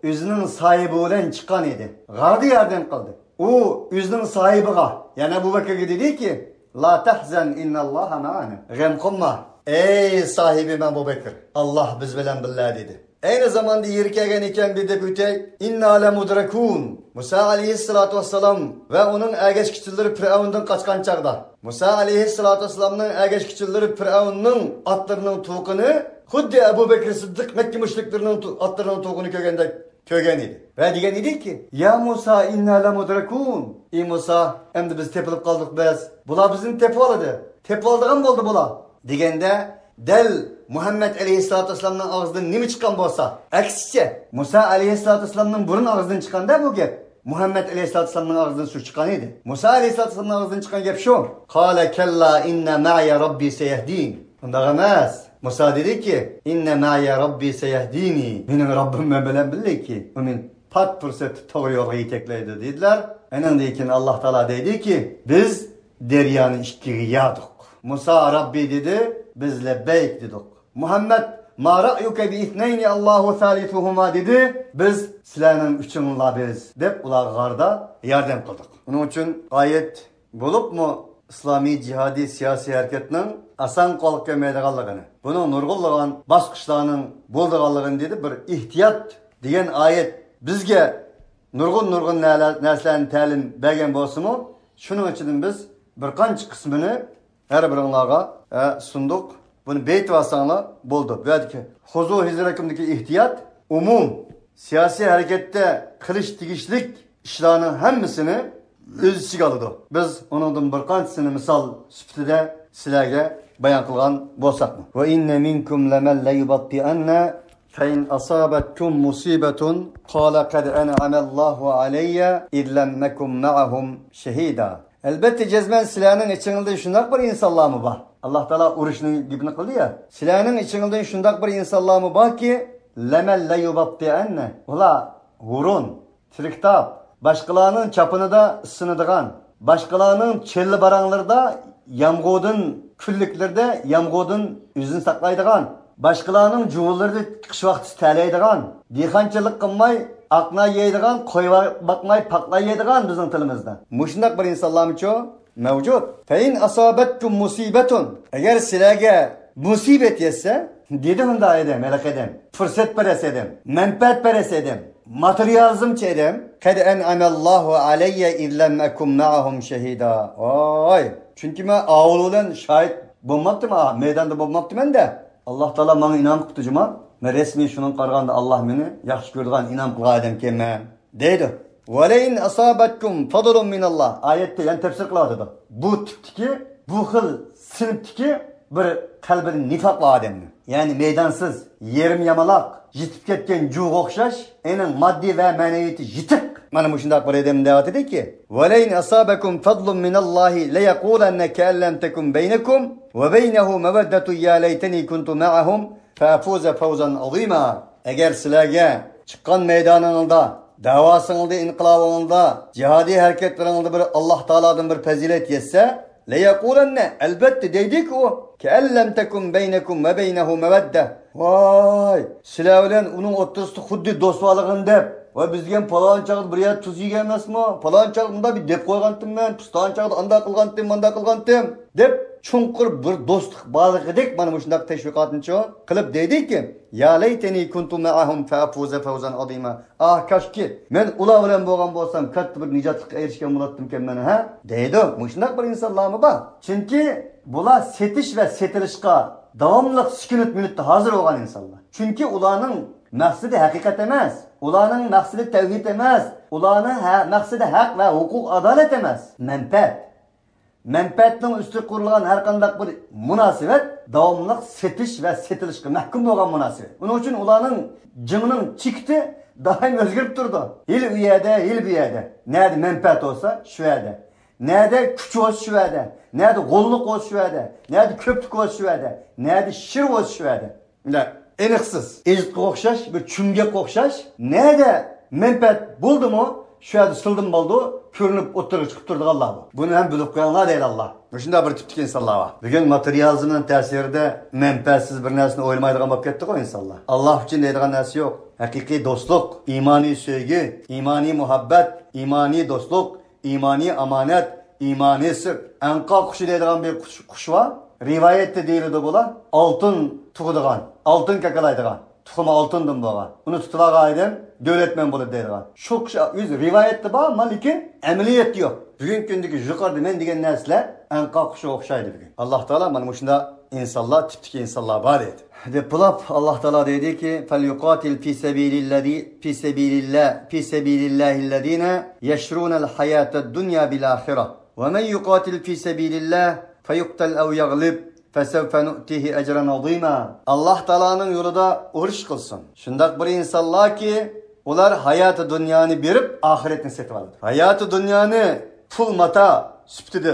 ئۆزىنىڭ ساھىبى بىلەن چىققان ئىدى. غاردا ياردەم قىلدى. ئۇ ئۆزىنىڭ ساھىبىغا، يەنى ئەبۇ بەكرگە دېدىكى، لا تەھزەن ئىننەللاھە مەئانا. غەم قىلما، ئەي ساھىبىم ئەبۇ بەكر، ئاللاھ بىز بىلەن بىللە دېدى. ئەينى زاماندا يېرى كەلگەن ئىكەن، بىر دەپ ئۆتەي. ئىننا لەمۇدرەكۇن. مۇسا ئەلەيھىسسالاتۇ ۋەسسالام ۋە ئۇنىڭ ئەگەشكۈچىلىرى پىرئەۋندىن قاچقان چاغدا، مۇسا ئەلەيھىسسالاتۇ ۋەسسالامنىڭ ئەگەشكۈچىلىرى پىرئەۋننىڭ ئاتلىرىنىڭ تۇغقىنى خۇددى ئەبۇ بەكرى سىددىق مەككە مۇشرىكلىرىنىڭ تۇ-، ئاتلىرىنىڭ تۇغقىنى كۆرگەندەك كۆرگەن ئىدى ۋە دېگەن ئىدىكى، يا مۇسا، ئىننا لەمۇدرەكۇن. ئى مۇسا، ئەمدى بىز تېپىلىپ قالدۇق بىز. بۇلار بىزنى تېپىۋالىدۇ. تېپىۋالىدىغان بولدى بۇلار. دېگەندە، دەل مۇھەممەد ئەلەيھىسسالاتۇ ۋەسسالامنىڭ ئاغزىدىن نېمە چىققان بولسا، ئەكسىچە، مۇسا ئەلەيھىسسالاتۇ ۋەسسالامنىڭ بۇرۇن ئاغزىدىن چىققاندا بۇ گەپ. مۇھەممەد ئەلەيھىسسالاتۇ ۋەسسالامنىڭ ئاغزىدىن شۇ چىققان ئىدى. مۇسا ئەلەيھىسسالاتۇ ۋەسسالامنىڭ ئاغزىدىن چىققان گەپ شۇ. قالە كەللا ئىننە مەئىيە رەببى سەيەھدىن. ئۇنداق ئەمەس. مۇسا دېدىكى، ئىننە مەئىيە رەببى سەيەھدىنى. مېنىڭ رەببىم مەن بىلەن بىللىكى، ئۇ مېنى پات پۇرسەتتە توغرا يولغا يېتەكلەيدۇ دېدىلەر. ئېنىڭدىن كېيىن ئاللاھ تائالا دەيدىكى، بىز دەريانى ئىككىگە يادۇق. مۇسا رەببى دېدى، بىز لەببەيك دېدۇق. مۇھەممەد، ما رەئيۇكە بىئىسنەينى ئاللاھۇ سالىسۇھۇما دېدى، بىز سىلەرنىڭ ئۈچىڭلار بىز دەپ ئۇلارغا غاردا ياردەم قىلدۇق. ئۇنىڭ ئۈچۈن ئايەت بولۇپمۇ ئىسلامىي جىھادىي سىياسىي ھەرىكەتنىڭ ئاسان قولغا كەلمەيدىغانلىقىنى، بۇنىڭ نۇرغۇنلىغان باسقۇچلارنىڭ بولىدىغانلىقىنى دېدى. بىر ئېھتىيات دېگەن ئايەت بىزگە نۇرغۇن نۇرغۇن نەلە-، نەرسىلەرنى تەلىم بەرگەن بولسىمۇ، شۇنىڭ ئىچىدىن بىز بىر قانچە قىسمىنى ھەر بىرىڭلارغا، ئە، سۇندۇق. بۇنى بېيىتىۋالساڭلار بولدى. بۇ يەردىكى خۇزۇ ھىزرەكۇمدىكى ئېھتىيات ئومۇم سىياسىي ھەرىكەتتە قىلىش تېگىشلىك ئىشلارنىڭ ھەممىسىنى ئۆز ئىچىگە ئالىدۇ. بىز ئۇنىڭدىن بىر قانچىسىنى مىسال سۈپىتىدە سىلەرگە بايان قىلغان بولساقمۇ. وَإِنَّ مِنْكُمْ لَمَنْ لَيُبَطِّئَنَّ فَإِنْ أَصَابَتْكُمْ مُصِيبَةٌ قَالَ قَدْ أَنْعَمَ اللَّهُ عَلَيَّ إِذْ لَمْ أَكُنْ مَعَهُمْ شَهِيدًا. ئەلبەتتە، جەزمەن سىلەرنىڭ ئىچىڭىزدە شۇنداق بىر ئىنسانلارمۇ بار. ئاللاھ تائالا ئۇرۇشنىڭ گېپىنى قىلدى يا. سىلەرنىڭ ئىچىڭىزدە شۇنداق بىر ئىنسانلارمۇ باركى، لَمَنْ لَيُبَطِّئَنَّ. ئۇلار ھۇرۇن، تىرىكتاپ، باشقىلارنىڭ چاپىنىدا ئىسسىنىدىغان، باشقىلارنىڭ چۆللە باراڭلىرىدا يامغۇردىن، كۈنلۈكلىرىدە يامغۇردىن ئۆزىنى ساقلايدىغان، باشقىلارنىڭ جۇۋىلىرىدا قىش ۋاقتىسى تەلەيدىغان، دېھقانچىلىق قىلماي ئاق نان يەيدىغان، قوي باقماي پاقلان يەيدىغان بىزنىڭ تىلىمىزدا. مۇشۇنداق بىر ئىنسانلارمىچۇ؟ مەۋجۇت. فَإِنْ أَصَابَتْكُمْ مُصِيبَةٌ. ئەگەر سىلەرگە مۇسىبەت يەتسە، دېدى مۇنداق ئادەم، ھېلىقى ئادەم، پۇرسەتپەرەس ئادەم، مەنپەئەتپەرەس ئادەم، ماتېرىيالىزمچى ئادەم، قەد ئەنئەمەللاھۇ ئەلەييە ئىز لەم ئەكۇن مەئەھۇم شەھىدا. ۋاي، چۈنكى مەن ئاۋۇ بىلەن شاھىت بولماپتىمەن، مەيداندا بولماپتىمەن-دە. ئاللاھ تائالا ماڭا ئىنئام قىپتۇ جۇما. مەن رەسمىي شۇنىڭغا قارىغاندا ئاللاھ مېنى ياخشى كۆرىدىغان، ئىنئام قىلغان ئادەمكەنمەن. دەيدۇ. ۋەلەئىن ئەسابەتكۇم فەزلۇم مىنەللاھ. ئايەتتە يەنە تەپسىر قىلىۋاتىدۇ. بۇ تىپتىكى، بۇ خىل سىنىپتىكى بىر قەلبىدە نىفاق بار ئادەمنى. يەنى مەيدانسىز، يېرىم يامىلاق، يىتىپ كەتكەن جۇغا ئوخشاش، ئېنىڭ ماددىي ۋە مەنىۋىيىتى يىتىق. مانا مۇشۇنداق بىر ئادەم دەۋاتىدۇكى. ۋەلەئىن ئەسابەكۇم فەزلۇم مىنەللاھى لەيەقۇلەننە كەئەللەم تەكۇن بەينەكۇم ۋە بەينەھۇ مەۋەددەتۇ يا لەيتەنى كۇنتۇ مەئەھۇم فەفۇزە فەۋزەن ئەزىما. ئەگەر سىلەرگە چىققان مەيدانىڭلاردا، دەۋاسىڭلاردا، ئىنقىلابىڭلاردا، جىھادىي ھەرىكەتلىرىڭلاردا بىر ئاللاھ تائالادىن بىر پەزىلەت يەتسە، لەيەقۇلەننە، ئەلبەتتە دەيدىكى ئۇ، كەئەللەم تەكۇن بەينەكۇم ۋە بەينەھۇ مەۋەددە. ۋاي، سىلەر بىلەن ئۇنىڭ ئوتتۇرىسىدا خۇددى دوست بارلىقىنى دەپ، ۋاي بىز دېگەن پالان چاغدا بىر يەردە تۇز يېگەن ئەمەسمۇ؟ پالان چاغدا مۇنداق بىر دەپ قويغانتىم مەن، پۇستان چاغدا ئانداق قىلغانتىم، مانداق قىلغانتىم. دەپ چوڭقۇر بىر دوستلۇق بارلىقىدەك مانا مۇشۇنداق تەشۋىقاتنىچۇ قىلىپ دەيدىكى، يا لەيتەنى كۇنتۇ مەئەھۇم فەئەفۇزە فەۋزەن ئەزىما. ئاھ، كاشكى، مەن ئۇلار بىلەن بولغان بولسام، كاتتا بىر نىجاتلىققا ئېرىشكەن بولاتتىمكەنمەن، ھە؟ دەيدۇ. مۇشۇنداق بىر ئىنسانلارمۇ بار. چۈنكى بۇلار سېتىش ۋە سېتىلىشقا داۋاملىق سېكىنىپ مىنۇتتا ھازىر بولغان ئىنسانلار. چۈنكى ئۇلارنىڭ مەقسىتى ھەقىقەت ئەمەس. ئۇلارنىڭ مەقسىتى تەۋھىد ئەمەس. ئۇلارنىڭ ھە-، مەقسىتى ھەق ۋە ھوقۇق ئادالەت ئەمەس. مەنپەئەت. مەنپەئەتنىڭ ئۈستىگە قۇرۇلغان ھەر قانداق بىر مۇناسىۋەت داۋاملىق سېتىش ۋە سېتىلىشقا مەھكۇم بولغان مۇناسىۋەت. ئۇنىڭ ئۈچۈن ئۇلارنىڭ جېڭىنىڭ چېكىتى دائىم ئۆزگىرىپ تۇرىدۇ. ھېلى ئۇ يەردە، ھېلى بۇ يەردە. نەدە مەنپەئەت بولسا، شۇ يەردە. نەدە كۈچ بولسا، شۇ يەردە. نەدە غوللۇق بولسا، شۇ يەردە. نەدە كۆپلۈك بولسا، شۇ يەردە. نەدە شىر بولسا، شۇ يەردە. ئەنە، ئېنىقسىز. ئېزىتقا ئوخشاش، بىر چۈمگەككە ئوخشاش. نەدە مەنپەئەت بولدىمۇ، شۇ يەردە سىلدىن بولدى، كۆرۈنۈپ ئوتتۇرىغا چىقىپ تۇرىدىغانلار بۇ. بۇنى ھەم بىلىپ قويۇڭلار دەيدۇ ئاللا. مۇشۇنداق بىر تىپتىكى ئىنسانلار بار. بۈگۈن ماتېرىيالىزمنىڭ تەسىرىدە مەنپەئەتسىز بىر نەرسىنى ئويلىمايدىغان بولۇپ كەتتىغۇ ئىنسانلار. ئاللا ئۈچۈن دەيدىغان نەرسە يوق. ھەقىقىي دوستلۇق، ئىمانىي سۆيگۈ، ئىمانىي مۇھەببەت، ئىمانىي دوستلۇق، ئىمانىي ئامانەت، ئىمانىي سىر. ئەنقا قۇشى دەيدىغان بىر قۇش، قۇش بار. رىۋايەتتە دېيىلىدۇ بۇلار. ئالتۇن تۇغىدىغان، ئالتۇن كاكىلايدىغان. تۇخۇمى ئالتۇندىن بولغان. ئۇنى تۇتۇۋالغان ئادەم دۆلەتمەن بولىدۇ دەيدىغان. شۇ قۇش ئۆزى رىۋايەتتە بار، ئەمما لېكىن ئەمەلىيەتتە يوق. بۈگۈنكى كۈندىكى يۇقىرىدا مەن دېگەن نەرسىلەر ئەنقا قۇشىغا ئوخشايدۇ بۈگۈن. ئاللا تائالا مانا مۇشۇنداق ئىنسانلار، تىپتىكى ئىنسانلار بار دەيدۇ. دەپ بولۇپ، ئاللا تائالا دەيدىكى، فەليۇقاتىل فى سەبىلىللەزى، فى سەبىلىللا، فى سەبىلىللاھىللەزىنە يەشرۇنەل ھاياتەد دۇنيا بىل ئاخىرە. ۋە مەن يۇقاتىل فى سەبىلىللا فەيۇقتەل ئەۋ يەغلىب فەسەۋفە نۇئتىھى ئەجرەن ئەزىمە. ئاللا تائالانىڭ يولىدا ئۇرۇش قىلسۇن. شۇنداق بىر ئىنسانلاركى، ئۇلار ھاياتى دۇنيانى بېرىپ، ئاخىرەتنى سېتىۋالىدۇ. ھاياتى دۇنيانى پۇل ماتا سۈپىتىدە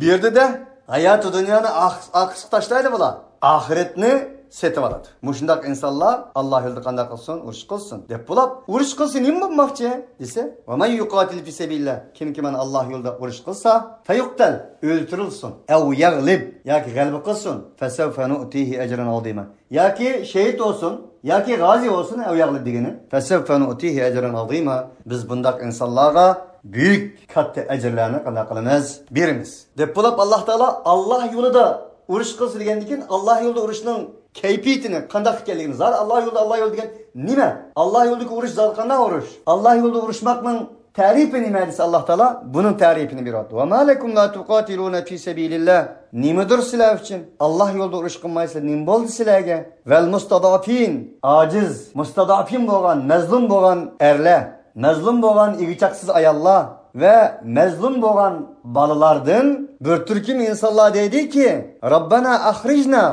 بېرىدۇ-دە، ھاياتى دۇنيانى ئاق-، ئارقىسىغا تاشلايدۇ بۇلار. ئاخىرەتنى سېتىۋالىدۇ. مۇشۇنداق ئىنسانلار ئاللا يولىدا قانداق قىلسۇن؟ ئۇرۇش قىلسۇن. دەپ بولۇپ، ئۇرۇش قىلسا نېمە بولماقچى؟ دېسە، ۋە مەن يۇقاتىل فى سەبىلىللا، كىمكى مانا ئاللا يولىدا ئۇرۇش قىلسا، فەيۇقتەل، ئۆلتۈرۈلسۇن، ئەۋ يەغلىب، ياكى غەلىبە قىلسۇن، فەسەۋفە نۇئتىھى ئەجرەن ئەزىمە. ياكى شېھىت بولسۇن، ياكى غازى بولسۇن، ئەۋ يەغلىب دېگىنى. فەسەۋفە نۇئتىھى ئەجرەن ئەزىمە. بىز بۇنداق ئىنسانلارغا بۈيۈك، كاتتا ئەجىرلەرنى قانداق قىلىمىز؟ بېرىمىز. دەپ بولۇپ، ئاللا تائالا ئاللا يولىدا ئۇرۇش قىلسا دېگەندىن كېيىن، ئاللا يولىدا ئۇرۇشنىڭ كەيپىيىتىنى قانداق ئىكەنلىكىنى، زادى ئاللا يولىدا، ئاللا يولىدا دېگەن نېمە؟ ئاللا يولىدىكى ئۇرۇش زادى قانداق ئۇرۇش؟ ئاللا يولىدا ئۇرۇشماقنىڭ تەرىپى نېمە دېسە، ئاللا تائالا بۇنىڭ تەرىپىنى بېرىۋاتىدۇ. ۋە ما لەكۇم لا تۇقاتىلۇنە فى سەبىلىللا. نېمىدۇر سىلەر ئۈچۈن؟ ئاللا يولىدا ئۇرۇش قىلمايسىلەر، نېمە بولدى سىلەرگە؟ ۋەل مۇستەزئەفىن، ئاجىز، مۇستەزئەفىن بولغان، مەزلۇم بولغان ئەرلەر، مەزلۇم بولغان ئېگىچاقسىز ئاياللار ۋە مەزلۇم بولغان بالىلاردىن بىر تۈركۈم ئىنسانلار دەيدىكى، رەببەنا ئەخرىجنا،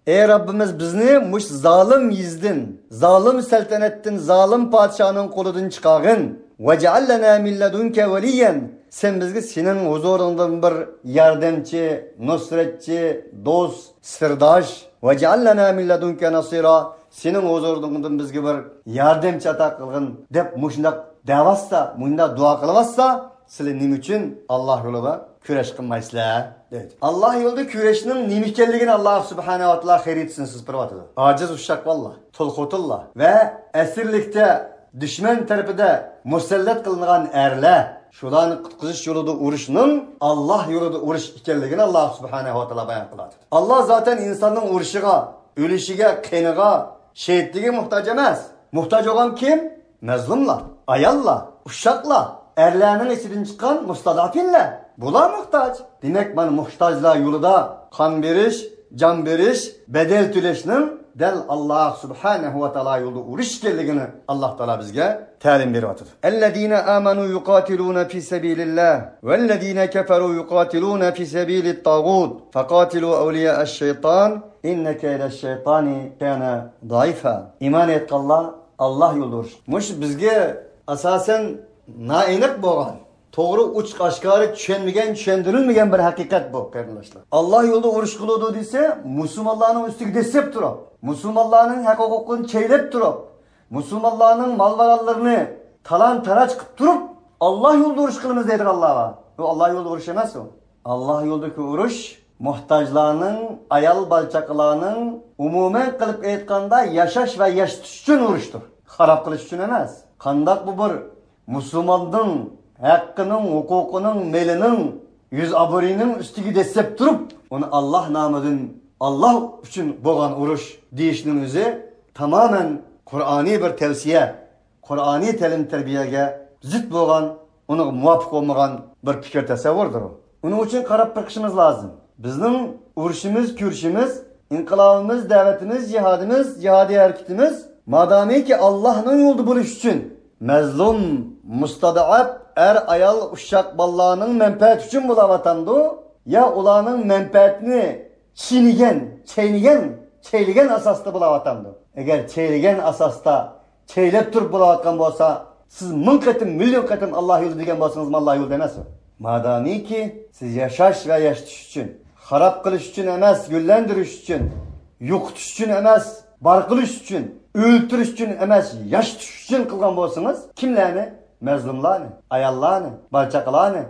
ئەي رەببىمىز، بىزنى مۇشۇ زالىم يېزىدىن، زالىم سەلتەنەتتىن، زالىم پادىشاھنىڭ قولىدىن چىقارغىن. ۋەجئەل لەنا مىن لەدۇنكە ۋەلىيەن، سەن بىزگە سېنىڭ ھۇزۇرۇڭدىن بىر ياردەمچى، نۇسرەتچى، دوست، سىرداش. ۋەجئەل لەنا مىن لەدۇنكە نەسىرا، سېنىڭ ھۇزۇرۇڭدىن بىزگە بىر ياردەمچى ئاتا قىلغىن، دەپ مۇشۇنداق دەۋاتسا، مۇشۇنداق دۇئا قىلىۋاتسا، سىلەر نېمە ئۈچۈن ئاللا يولىدا كۈرەش قىلمايسىلەر؟ دەيدۇ. ئاللا يولىدا كۈرەشنىڭ نېمە ئىكەنلىكىنى ئاللا سۇبھانەھۇ ۋە تائالا خەرىتىسىنى سىزىپ بېرىۋاتىدۇ. ئاجىز ئۇششاق بالىلار، تۇل خوتۇنلار ۋە ئەسىرلىكتە دۈشمەن تەرىپىدە مۇسەللەت قىلىنغان ئەرلەر، شۇلارنى قۇتقۇزۇش يولىدا ئۇرۇشنىڭ ئاللا يولىدا ئۇرۇش ئىكەنلىكىنى ئاللا سۇبھانەھۇ ۋە تائالا بايان قىلىۋاتىدۇ. ئاللا زاتەن ئىنساننىڭ ئۇرۇشىغا، ئۆلۈشىگە، قېنىغا، شېھىتلىكىگە موھتاج ئەمەس. موھتاج بولغان كىم؟ مەزلۇملار، ئاياللار، ئۇششاقلار، ئەرلەرنىڭ ئىچىدىن چىققان مۇستەزئەفىنلەر. بۇلار موھتاج. دېمەك، مانا موھتاجلار يولىدا قان بېرىش، جان بېرىش، بەدەل تۆلەشنىڭ دەل ئاللا سۇبھانەھۇ ۋە تائالا يولىدا ئۇرۇش ئىكەنلىكىنى ئاللا تائالا بىزگە تەلىم بېرىۋاتىدۇ. الذين آمنوا يقاتلون في سبيل الله والذين كفروا يقاتلون في سبيل الطاغوت فقاتلوا أولياء الشيطان إن كيد الشيطان كان ضعيفا. ئىمان ئېيتقانلار ئاللا يولىدا ئۇرۇش. مۇشۇ بىزگە ئاساسەن نائېنىق بولغان، توغرا ئوچۇق ئاشكارا چۈشەنمىگەن، چۈشەندۈرۈلمىگەن بىر ھەقىقەت بۇ، قېرىنداشلار. ئاللا يولىدا ئۇرۇش قىلىدۇ دېسە، مۇسۇلمانلارنىڭ ئۈستىگە دەسسەپ تۇرۇپ، مۇسۇلمانلارنىڭ ھەق ھوقۇقىنى چەيلەپ تۇرۇپ، مۇسۇلمانلارنىڭ مال-مۇرادلىرىنى تالان-تاراج قىلىپ تۇرۇپ، ئاللا يولىدا ئۇرۇش قىلىمىز دەيدىغانلار بار. بۇ ئاللا يولىدا ئۇرۇش ئەمەس ئۇ. ئاللا يولىدىكى ئۇرۇش موھتاجلارنىڭ، ئايال بالىچاقىلارنىڭ، ئومۇمەن قىلىپ ئېيتقاندا، ياشاش ۋە ياشىتىش ئۈچۈن ئۇرۇشتۇر. خاراب قىلىش ئۈچۈن ئەمەس. قانداق بۇ بىر مۇسۇلماننىڭ ھەققىنىڭ، ھوقۇقىنىڭ، مېلىنىڭ، يۈز ئابرۇيىنىڭ ئۈستىگە دەسسەپ تۇرۇپ، ئۇنى ئاللا نامىدىن، ئاللا ئۈچۈن بولغان ئۇرۇش دېيىشنىڭ ئۆزى تامامەن قۇرئانىي بىر تەۋسىيە، قۇرئانىي تەلىم-تەربىيەگە زىت بولغان، ئۇنىڭغا مۇۋاپىق بولمىغان بىر پىكىر تەسەۋۋۇردۇر ئۇ. ئۇنىڭ ئۈچۈن قاراپ بېقىشىمىز لازىم. بىزنىڭ ئۇرۇشىمىز، كۈرىشىمىز، ئىنقىلابىمىز، دەۋەتىمىز، جىھادىمىز، جىھادىي ھەرىكىتىمىز مادامىكى ئاللانىڭ يولىدا بولۇش ئۈچۈن، مەزلۇم، مۇستەزئەپ، ئەر-ئايال، ئۇششاق بالىلارنىڭ مەنپەئەتى ئۈچۈن بولاۋاتامدۇ؟ يا ئۇلارنىڭ مەنپەئەتىنى چىينىگەن، چەينىگەن، چەيلىگەن ئاساستا بولاۋاتامدۇ؟ ئەگەر چەيلىگەن ئاساستا، چەيلەپ تۇرۇپ بولاۋاتقان بولسا، سىز مىڭ قېتىم، مىليون قېتىم ئاللا يولىدا دېگەن بولسىڭىزمۇ، ئاللا يولىدا ئەمەس ئۇ. مادامىكى سىز ياشاش ۋە ياشىتىش ئۈچۈن، خاراب قىلىش ئۈچۈن ئەمەس، گۈللەندۈرۈش ئۈچۈن، يوقىتىش ئۈچۈن ئەمەس، بار قىلىش ئۈچۈن، ئۆلتۈرۈش ئۈچۈن ئەمەس، ياشىتىش ئۈچۈن قىلغان بولسىڭىز، كىملەرنى؟ مەزلۇملارنى، ئاياللارنى، بالا-چاقىلارنى،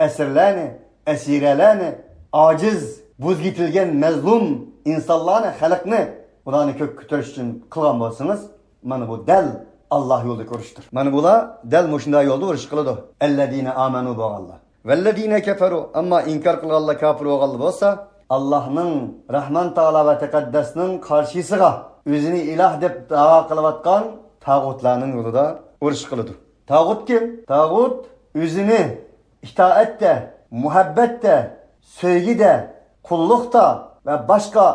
ئەسىرلەرنى، ئەسىرەلەرنى، ئاجىز، بۇزۇپ يېتىلگەن مەزلۇم ئىنسانلارنى، خەلقنى، ئۇلارنى كۆككە كۆتۈرۈش ئۈچۈن قىلغان بولسىڭىز، مانا بۇ دەل ئاللا يولىدىكى ئۇرۇشتۇر. مانا بۇلار دەل مۇشۇنداق يولدا ئۇرۇش قىلىدۇ. ئەللەزىنە ئامەنۇ بولغانلار. ۋەللەزىنە كەفەرۇ، ئەمما ئىنكار قىلغانلار، كاپىر بولغانلار بولسا، ئاللانىڭ، رەھمان تائالا ۋە تەقەددەسنىڭ قارشىسىغا ئۆزىنى ئىلاھ دەپ داۋا قىلىۋاتقان تاغۇتلارنىڭ يولىدا ئۇرۇش قىلىدۇ. تاغۇت كىم؟ تاغۇت ئۆزىنى ئىتائەتتە، مۇھەببەتتە، سۆيگۈدە، قۇللۇقتا ۋە باشقا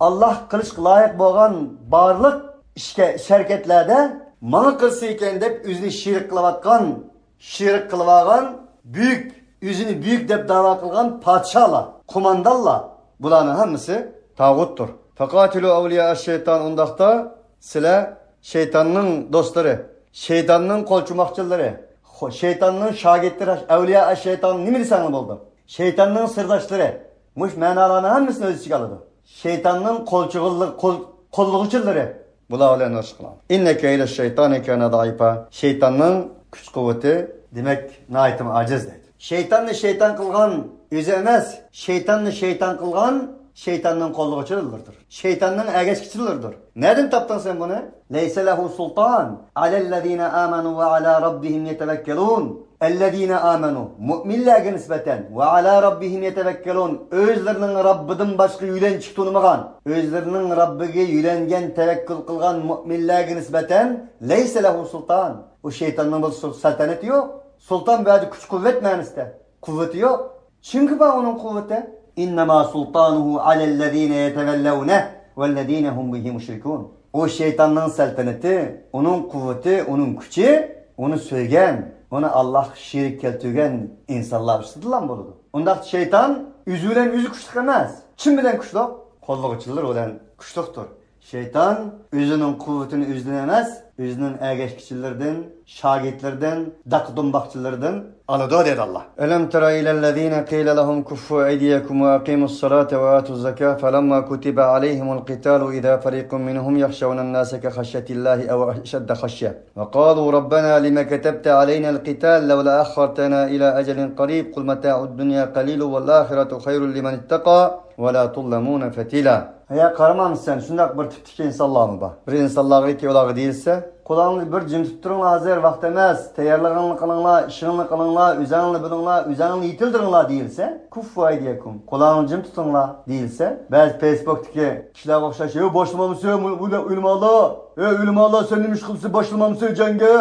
ئاللاھ قىلىشقا لايىق بولغان بارلىق ئىشكە، ئىش-ھەرىكەتلەردە ماڭا قىلسا ئىكەن دەپ ئۆزىنى شېرىك قىلىۋاتقان، شېرىك قىلىۋالغان بۈيۈك، ئۆزىنى بۈيۈك دەپ داۋا قىلغان پادىشاھلار، قوماندانلار، بۇلارنىڭ ھەممىسى تاغۇتتۇر. فقاتلوا أولياء الشيطان، ئۇنداقتا سىلەر شەيتاننىڭ دوستلىرى، شەيتاننىڭ قولچۇماقچىلىرى، خو-، شەيتاننىڭ شاگىرتلىرى، ئەۋلىيا شەيتان نېمە دېسەڭلار بولىدۇ. شەيتاننىڭ سىرداشلىرى، مۇشۇ مەنالارنىڭ ھەممىسىنى ئۆز ئىچىگە ئالىدۇ. شەيتاننىڭ قولچۇغىلى-، قول-، قوللىغۇچىلىرى، بۇلار بىلەن ئۇرۇش قىلىڭ. إن كيد الشيطان كان ضعيفا، شەيتاننىڭ كۈچ-قۇۋۋىتى، دېمەك، ناھايىتىمۇ ئاجىز دەيدۇ. شەيتاننى شەيتان قىلغان ئۆزى ئەمەس، شەيتاننى شەيتان قىلغان شەيتاننىڭ قوللىغۇچىلىرىدۇر. شەيتاننىڭ ئەگەشكۈچىلىرىدۇر. نەدىن تاپتىڭ سەن بۇنى؟ ليس له سلطان على الذين آمنوا وعلى ربهم يتوكلون. الذين آمنوا، مۆمىنلەرگە نىسبەتەن، وعلى ربهم يتوكلون، ئۆزلىرىنىڭ رەببىدىن باشقا يۆلەنچۈك تونۇمىغان، ئۆزلىرىنىڭ رەببىگە يۆلەنگەن، تەۋەككۈل قىلغان مۆمىنلەرگە نىسبەتەن، ليس له سلطان، ئۇ شەيتاننىڭ بۇ سۇ-، سەلتەنىتى يوق. سۇلتان بۇ يەردە كۈچ-قۇۋۋەت مەنىسىدە. قۇۋۋىتى يوق. چۈنكى بار ئۇنىڭ قۇۋۋىتى. إنما سلطانه على الذين يتولونه والذين هم به مشركون. ئۇ شەيتاننىڭ سەلتەنىتى، ئۇنىڭ قۇۋۋىتى، ئۇنىڭ كۈچى ئۇنى سۆيگەن، ئۇنى ئاللاھقا شېرىك كەلتۈرگەن ئىنسانلار ئۈستىدىلا بولىدۇ. ئۇنداقتا شەيتان ئۆزى بىلەن ئۆزى كۈچلۈك ئەمەس. كىم بىلەن كۈچلۈك؟ قوللىغۇچىلىرى بىلەن كۈچلۈكتۇر. شەيتان ئۆزىنىڭ قۇۋۋىتىنى ئۆزىدىن ئەمەس، ئۆزىنىڭ ئەگەشكۈچىلىرىدىن، شاگىرتلىرىدىن، داقا-دۇمباقچىلىرىدىن ئالىدۇ، دەيدۇ ئاللا. ألم تر إلى الذين قيل لهم كفوا أيديكم وأقيموا الصلاة وآتوا الزكاة فلما كتب عليهم القتال إذا فريق منهم يخشون الناس كخشية الله أو أشد خشية وقالوا ربنا لم كتبت علينا القتال لولا أخرتنا إلى أجل قريب قل متاع الدنيا قليل والآخرة خير لمن اتقى ولا تظلمون فتيلا. ھەي، قارىمامسەن، شۇنداق بىر تىپتىكى ئىنسانلارمۇ بار. بىر ئىنسانلارغىكى ئۇلارغا دېيىلسە، قولۇڭلارنى بىر جىم تۇتۇپ تۇرۇڭلار، ھازىر ۋاقىت ئەمەس، تەييارلىقىڭلارنى قىلىڭلار، ئىشىڭلارنى قىلىڭلار، ئۆزەڭلارنى بىلىڭلار، ئۆزەڭلارنى يېتىلدۈرۈڭلار دېيىلسە، كفوا أيديكم، قولۇڭلارنى جىم تۇتۇڭلار دېيىلسە، بەزى فېيسبۇكتىكى كىشىلەرگە ئوخشاش، ھەي، باشلىمامسىز، ئۇ-، ئۇ-، ئۆلىمالار، ھەي، ئۆلىمالار، سەن نېمە ئىش قىلىسەن، باشلىمامسىز جەڭگە؟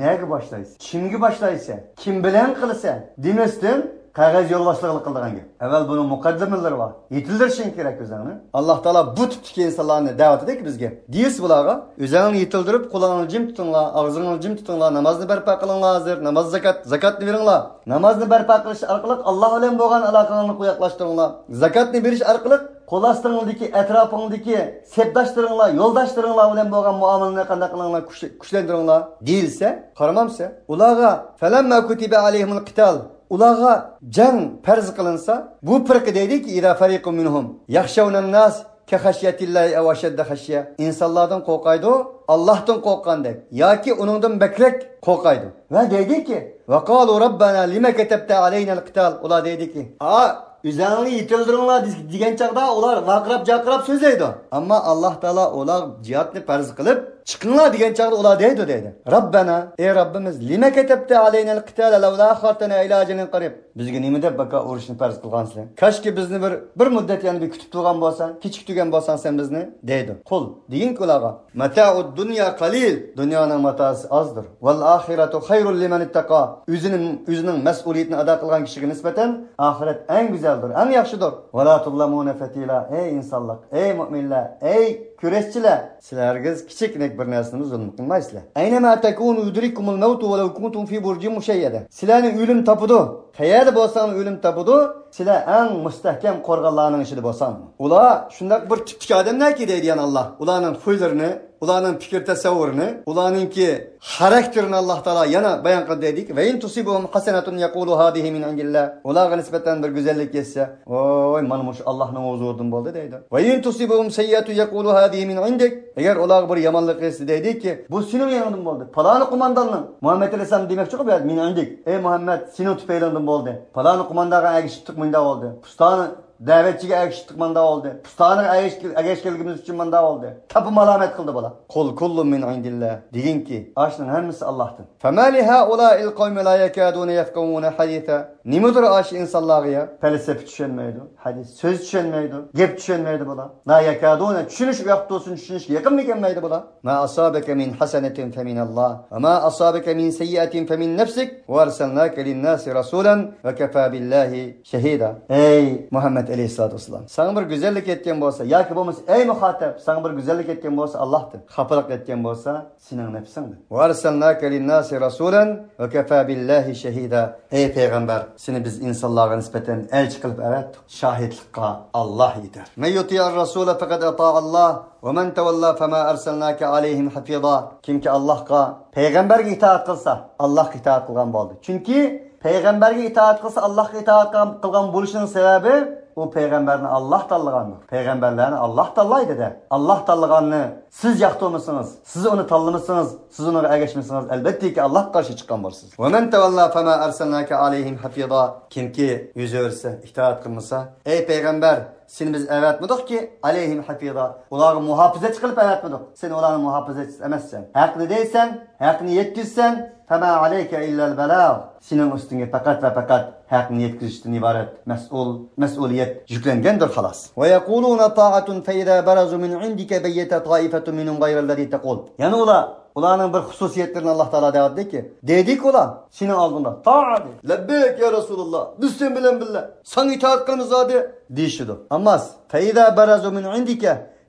نەگە باشلايسەن؟ كىمگە باشلايسەن؟ كىم بىلەن قىلىسەن؟ دېمەستىن، قەغەز يولۋاشلىقىلا قىلىدىغان گەپ. ئەۋۋەل بۇنىڭ مۇقەددىمىلىرى بار. يېتىلدۈرۈشۈڭ كېرەك ئۆزۈڭنى. ئاللا تائالا بۇ تىپتىكى ئىنسانلارنى دەۋەت ئېتىدىكى بىزگە. دېيىلسە بۇلارغا، ئۆزەڭنى يېتىلدۈرۈپ، قولۇڭلارنى جىم تۇتۇڭلار، ئاغزىڭلارنى جىم تۇتۇڭلار، نامازنى بەرپا قىلىڭلار ھازىر، ناماز، زاكات، زاكاتنى بېرىڭلار. نامازنى بەرپا قىلىش ئارقىلىق ئاللا بىلەن بولغان ئالاقىڭلارنى قويۇقلاشتۇرۇڭلار. زاكاتنى بېرىش ئارقىلىق قول ئاستىڭدىكى، ئەتراپىڭدىكى سەپداشلىرىڭلار، يولداشلىرىڭلار بىلەن بولغان مۇئامىلىنى قانداق قىلىڭلار، كۈچ-، كۈچلەندۈرۈڭلار دېيىلسە، قارىمامسەن؟ ئۇلارغا، فلما كتب عليهم القتال، ئۇلارغا جەڭ پەرز قىلىنسا، بۇ پىرقە دەيدىكى، إذا فريق منهم يخشون الناس كخشية الله أو أشد خشية، ئىنسانلاردىن قورقايدۇ، ئاللاھتىن قورققاندەك ياكى ئۇنىڭدىن بەكرەك قورقايدۇ. ۋە دەيدىكى، وقالوا ربنا لم كتبت علينا القتال، ئۇلار دەيدىكى، ئا، ئۆزەڭلارنى يېتىلدۈرۈڭلار دېگەن چاغدا ئۇلار ۋارقىراپ-جارقىراپ سۆزلەيدۇ. ئەمما ئاللا تائالا ئۇلار جىھادنى پەرز قىلىپ، چىقىڭلار دېگەن چاغدا ئۇلار دەيدۇ، دەيدۇ، ربنا، ئەي رەببىمىز، لم كتبت علينا القتال لولا أخرتنا إلى أجل قريب. بىزگە نېمە دەپ بىكار ئۇرۇشنى پەرز قىلغانسىلەر؟ كاشكى بىزنى بىر، بىر مۇددەت يەنە بىر كۈتۈپ تۇرغان بولساڭ، كېچىكتۈرگەن بولساڭ سەن بىزنى، دەيدۇ. قۇل، دېگىنكى ئۇلارغا، متاع الدنيا قليل، دۇنيانىڭ ماتاسى ئازدۇر. والآخرة خير لمن اتقى، ئۆزىنىڭ، ئۆزىنىڭ مەسئۇلىيىتىنى ئادا قىلغان كىشىگە نىسبەتەن ئاخىرەت ئەڭ گۈزەل. ئەڭ ياخشىدۇر. ولا تظلمون فتيلا. ئەي ئىنسانلىق، ئەي مۇئمىنلەر، ئەي كۈرەشچىلەر، سىلەر ھەرگىز كىچىككىنە بىر نەرسىنىمۇ زۇلۇم قىلمايسىلەر. أينما تكونوا يدرككم الموت ولو كنتم في بروج مشيدة. سىلەرنى ئۆلۈم تاپىدۇ. قەيەردە بولساڭلار ئۆلۈم تاپىدۇ. سىلەر ئەڭ مۇستەھكەم قورغانلارنىڭ ئىچىدە بولساڭلار. ئۇلار شۇنداق بىر تىپتىكى ئادەملەركى دەيدىغان ئاللا. ئۇلارنىڭ خۇيلىرىنى، ئۇلارنىڭ پىكىر تەسەۋۋۇرىنى، ئۇلارنىڭكى خاراكتېرىنى ئاللا تائالا يەنە بايان قىلدى دەيدىكى، وإن تصبهم حسنة يقولوا هذه من عند الله. ئۇلارغا نىسبەتەن بىر گۈزەللىك يەتسە، ۋوي، مانا مۇشۇ ئاللانىڭ ھۇزۇرىدىن بولدى دەيدۇ. وإن تصبهم سيئة يقولوا هذه من عندك. ئەگەر ئۇلارغا بىر يامانلىق يەتسە دەيدىكى، بۇ سېنىڭ يېنىڭدىن بولدى. پالانى قومانداننىڭ، مۇھەممەد ئەلەيھىسسالام دېمەكچىكى بۇ يەردە، من عندك. ئەي مۇھەممەد، سېنىڭ تۈپەيلىڭدىن بولدى. پالانى قوماندانغا ئەگىشىپ مۇنداق بولدى. پۇستانى دەۋەتچىگە ئەگىشىپ مانداق بولدى. پۇستانىغا ئەگىش-، ئەگەشكەنلىكىمىز ئۈچۈن مانداق بولدى. تاپا مالامەت قىلدى بۇلار. قل كل من عند الله. دېگىنكى، ئاشۇنىڭ ھەممىسى ئاللاھتىن. فما لهؤلاء القوم لا يكادون يفقهون حديثا. نېمىدۇر ئاشۇ ئىنسانلارغا يا؟ پەلسەپە چۈشەنمەيدۇ، ھەدىس سۆز چۈشەنمەيدۇ، گەپ چۈشەنمەيدۇ بۇلار. لا يكادون، چۈشىنىش ۋاقتى بولسۇن، چۈشىنىشكە يېقىنمۇ كەلمەيدۇ بۇلار. ما أصابك من حسنة فمن الله وما أصابك من سيئة فمن نفسك وأرسلناك للناس رسولا وكفى بالله شهيدا. ئەي مۇھەممەد ئەلەيھىسسالاتۇ ۋەسسالام، ساڭا بىر گۈزەللىك يەتكەن بولسا ياكى بولمىسا، ئەي مۇخاتەب، ساڭا بىر گۈزەللىك يەتكەن بولسا ئاللاھتىن، خاپىلىق يەتكەن بولسا سېنىڭ نەپسىڭدىن. وأرسلناك للناس رسولا وكفى بالله شهيدا. ئەي پەيغەمبەر، سېنى بىز ئىنسانلارغا نىسبەتەن ئەلچى قىلىپ ئەۋەتتۇق. شاھىتلىققا ئاللاھ يېتەر. من يطع الرسول فقد أطاع الله ومن تولى فما أرسلناك عليهم حفيظا. كىمكى ئاللاھقا، پەيغەمبەرگە ئىتائەت قىلسا، ئاللاھقا ئىتائەت قىلغان بولدى. چۈنكى پەيغەمبەرگە ئىتائەت قىلسا، ئاللاھقا ئىتائەت قىلغان بولۇشىنىڭ سەۋەبى، ئۇ پەيغەمبەرنى ئاللاھ تاللىغاندۇر. پەيغەمبەرلەرنى ئاللاھ تاللايدۇ-دە. ئاللاھ تاللىغاننى سىز ياقتۇرمىسىڭىز، سىز ئۇنى تاللىمىسىڭىز، سىز ئۇنىڭغا ئەگەشمىسىڭىز، ئەلۋەتتىكى، ئاللاھقا قارشى چىققان بولىسىز. ومن تولى فما أرسلناك عليهم حفيظا. كىمكى يۈز ئۆرۈسە، ئىتائەت قىلمىسا، ئەي پەيغەمبەر، سېنى بىز ئەۋەتمىدۇقكى، عليهم حفيظا، ئۇلارغا مۇھاپىزەتچى قىلىپ ئەۋەتمىدۇق. سەن ئۇلارنىڭ مۇھاپىزەتچىسى ئەمەسسەن. ھەقنى دەيسەن، ھەقنى يەتكۈزىسەن، فما عليك إلا البلاغ. سېنىڭ ئۈستۈڭگە پەقەت ۋە پەقەت ھەقنى يەتكۈزۈشتىن ئىبارەت مەسئۇل، مەسئۇلىيەت يۈكلەنگەندۇر، خالاس. ويقولون طاعة فإذا برزوا من عندك بيت طائفة منهم غير الذي تقول. يەنە ئۇلار، ئۇلارنىڭ بىر خۇسۇسىيەتلىرىنى ئاللاھ تائالا دەۋاتىدۇكى، دېدىكى ئۇلار سېنىڭ ئالدىڭدا، تائە دېدى. لەببەيك يا رەسۇلاللاھ، بىز سەن بىلەن بىللە، ساڭا ئىتائەت قىلىمىز زادى، دېيىشىدۇ. ئەمما فإذا برزوا من عندك،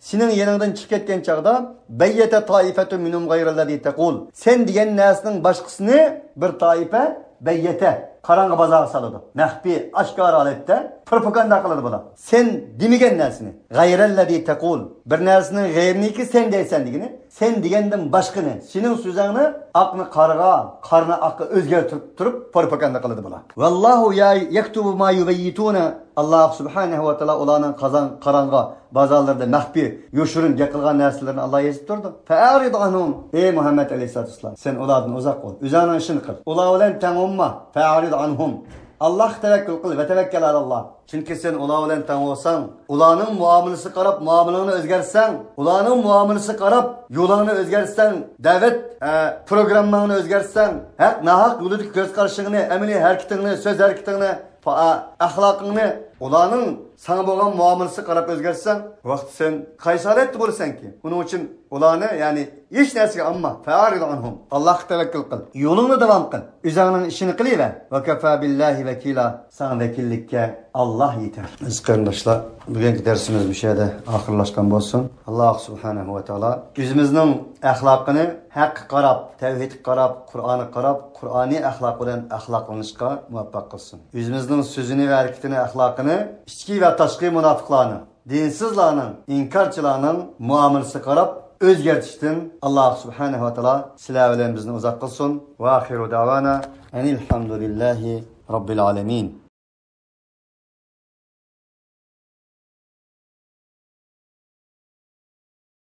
سېنىڭ يېنىڭدىن چىقىپ كەتكەن چاغدا، بيت طائفة منهم غير الذي تقول، سەن دېگەن نەرسىنىڭ باشقىسىنى بىر تائىپە بەييەتە، قاراڭغۇ بازارغا سالىدۇ. مەخپىي، ئاشكارا ھالەتتە پروپاگاندا قىلىدۇ بۇلار. سەن دېمىگەن نەرسىنى، غير الذي تقول، بىر نەرسىنىڭ غەيرىنىكى سەن دەيسەن دېگىنى، سەن دېگەندىن باشقىنى، سېنىڭ سۆزۈڭنى ئاقنى قارىغا، قارنى ئاققا ئۆزگەرتىپ تۇرۇپ پروپاگاندا قىلىدۇ بۇلار. والله يكتب ما يبيتون. ئاللاھ سۇبھانەھۇ ۋە تائالا ئۇلارنىڭ قازان-، قاراڭغۇ بازارلىرىدا مەخپىي، يوشۇرۇن گەپ قىلغان نەرسىلىرىنى ئاللاھ يېزىپ تۇرىدۇ. فأعرض عنهم. ئەي مۇھەممەد ئەلەيھىسسالاتۇ ۋەسسالام، سەن ئۇلاردىن ئۇزاق بول. ئۆزۈڭنىڭ ئىشىنى قىل. ئۇلار بىلەن تەڭ بولما. فأعرض عنهم. ئاللاھقا تەۋەككۈل قىل، وتوكل على الله. چۈنكى سەن ئۇلار بىلەن تەڭ بولساڭ، ئۇلارنىڭ مۇئامىلىسىگە قاراپ مۇئامىلەڭنى ئۆزگەرتسەڭ، ئۇلارنىڭ مۇئامىلىسىگە قاراپ يولۇڭنى ئۆزگەرتسەڭ، دەۋەت، ئە، پروگرامماڭنى ئۆزگەرتسەڭ، ھەق، ناھەق يولىدىكى كۆز قارىشىڭنى، ئەمەلىي ھەرىكىتىڭنى، سۆز ھەرىكىتىڭنى، پا-، ئەخلاقىڭنى، ئۇلارنىڭ ساڭا بولغان مۇئامىلىسىگە قاراپ ئۆزگەرتسەڭ، ۋاقىت سەن قايسى ھالەتتە بولىسەنكى؟ ئۇنىڭ ئۈچۈن ئۇلارنى، يەنى ھېچ نەرسىگە ئالما. فأعرض عنهم. ئاللاھقا تەۋەككۈل قىل. يولۇڭنى داۋام قىل. ئۆزۈڭنىڭ ئىشىنى قىلىۋەر. وكفى بالله وكيلا. ساڭا ۋەكىللىككە ئاللاھ يېتەر. ئەزىز قېرىنداشلار، بۈگۈنكى دەرسىمىز مۇشۇ يەردە ئاخىرلاشقان بولسۇن. ئاللاھ سۇبھانەھۇ ۋە تائالا ئۆزىمىزنىڭ ئەخلاقىنى ھەققە قاراپ، تەۋھىدقا قاراپ، قۇرئانغا قاراپ، قۇرئانىي ئەخلاق بىلەن ئەخلاقلىنىشقا مۇۋەپپەق قىلسۇن. ئۆزىمىزنىڭ سۆزىنى ۋە ھەرىكىتىنى، ئەخلاقىنى ئىچكى ۋە تاشقى مۇناپىقلارنىڭ، دىنسىزلارنىڭ، ئىنكارچىلارنىڭ مۇئامىلىسىگە قاراپ ئۆزگەرتىشتىن ئاللاھ سۇبھانەھۇ ۋە تائالا سىلەر بىلەن بىزنى ئۇزاق قىلسۇن. وآخر دعوانا أن الحمد لله رب العالمين.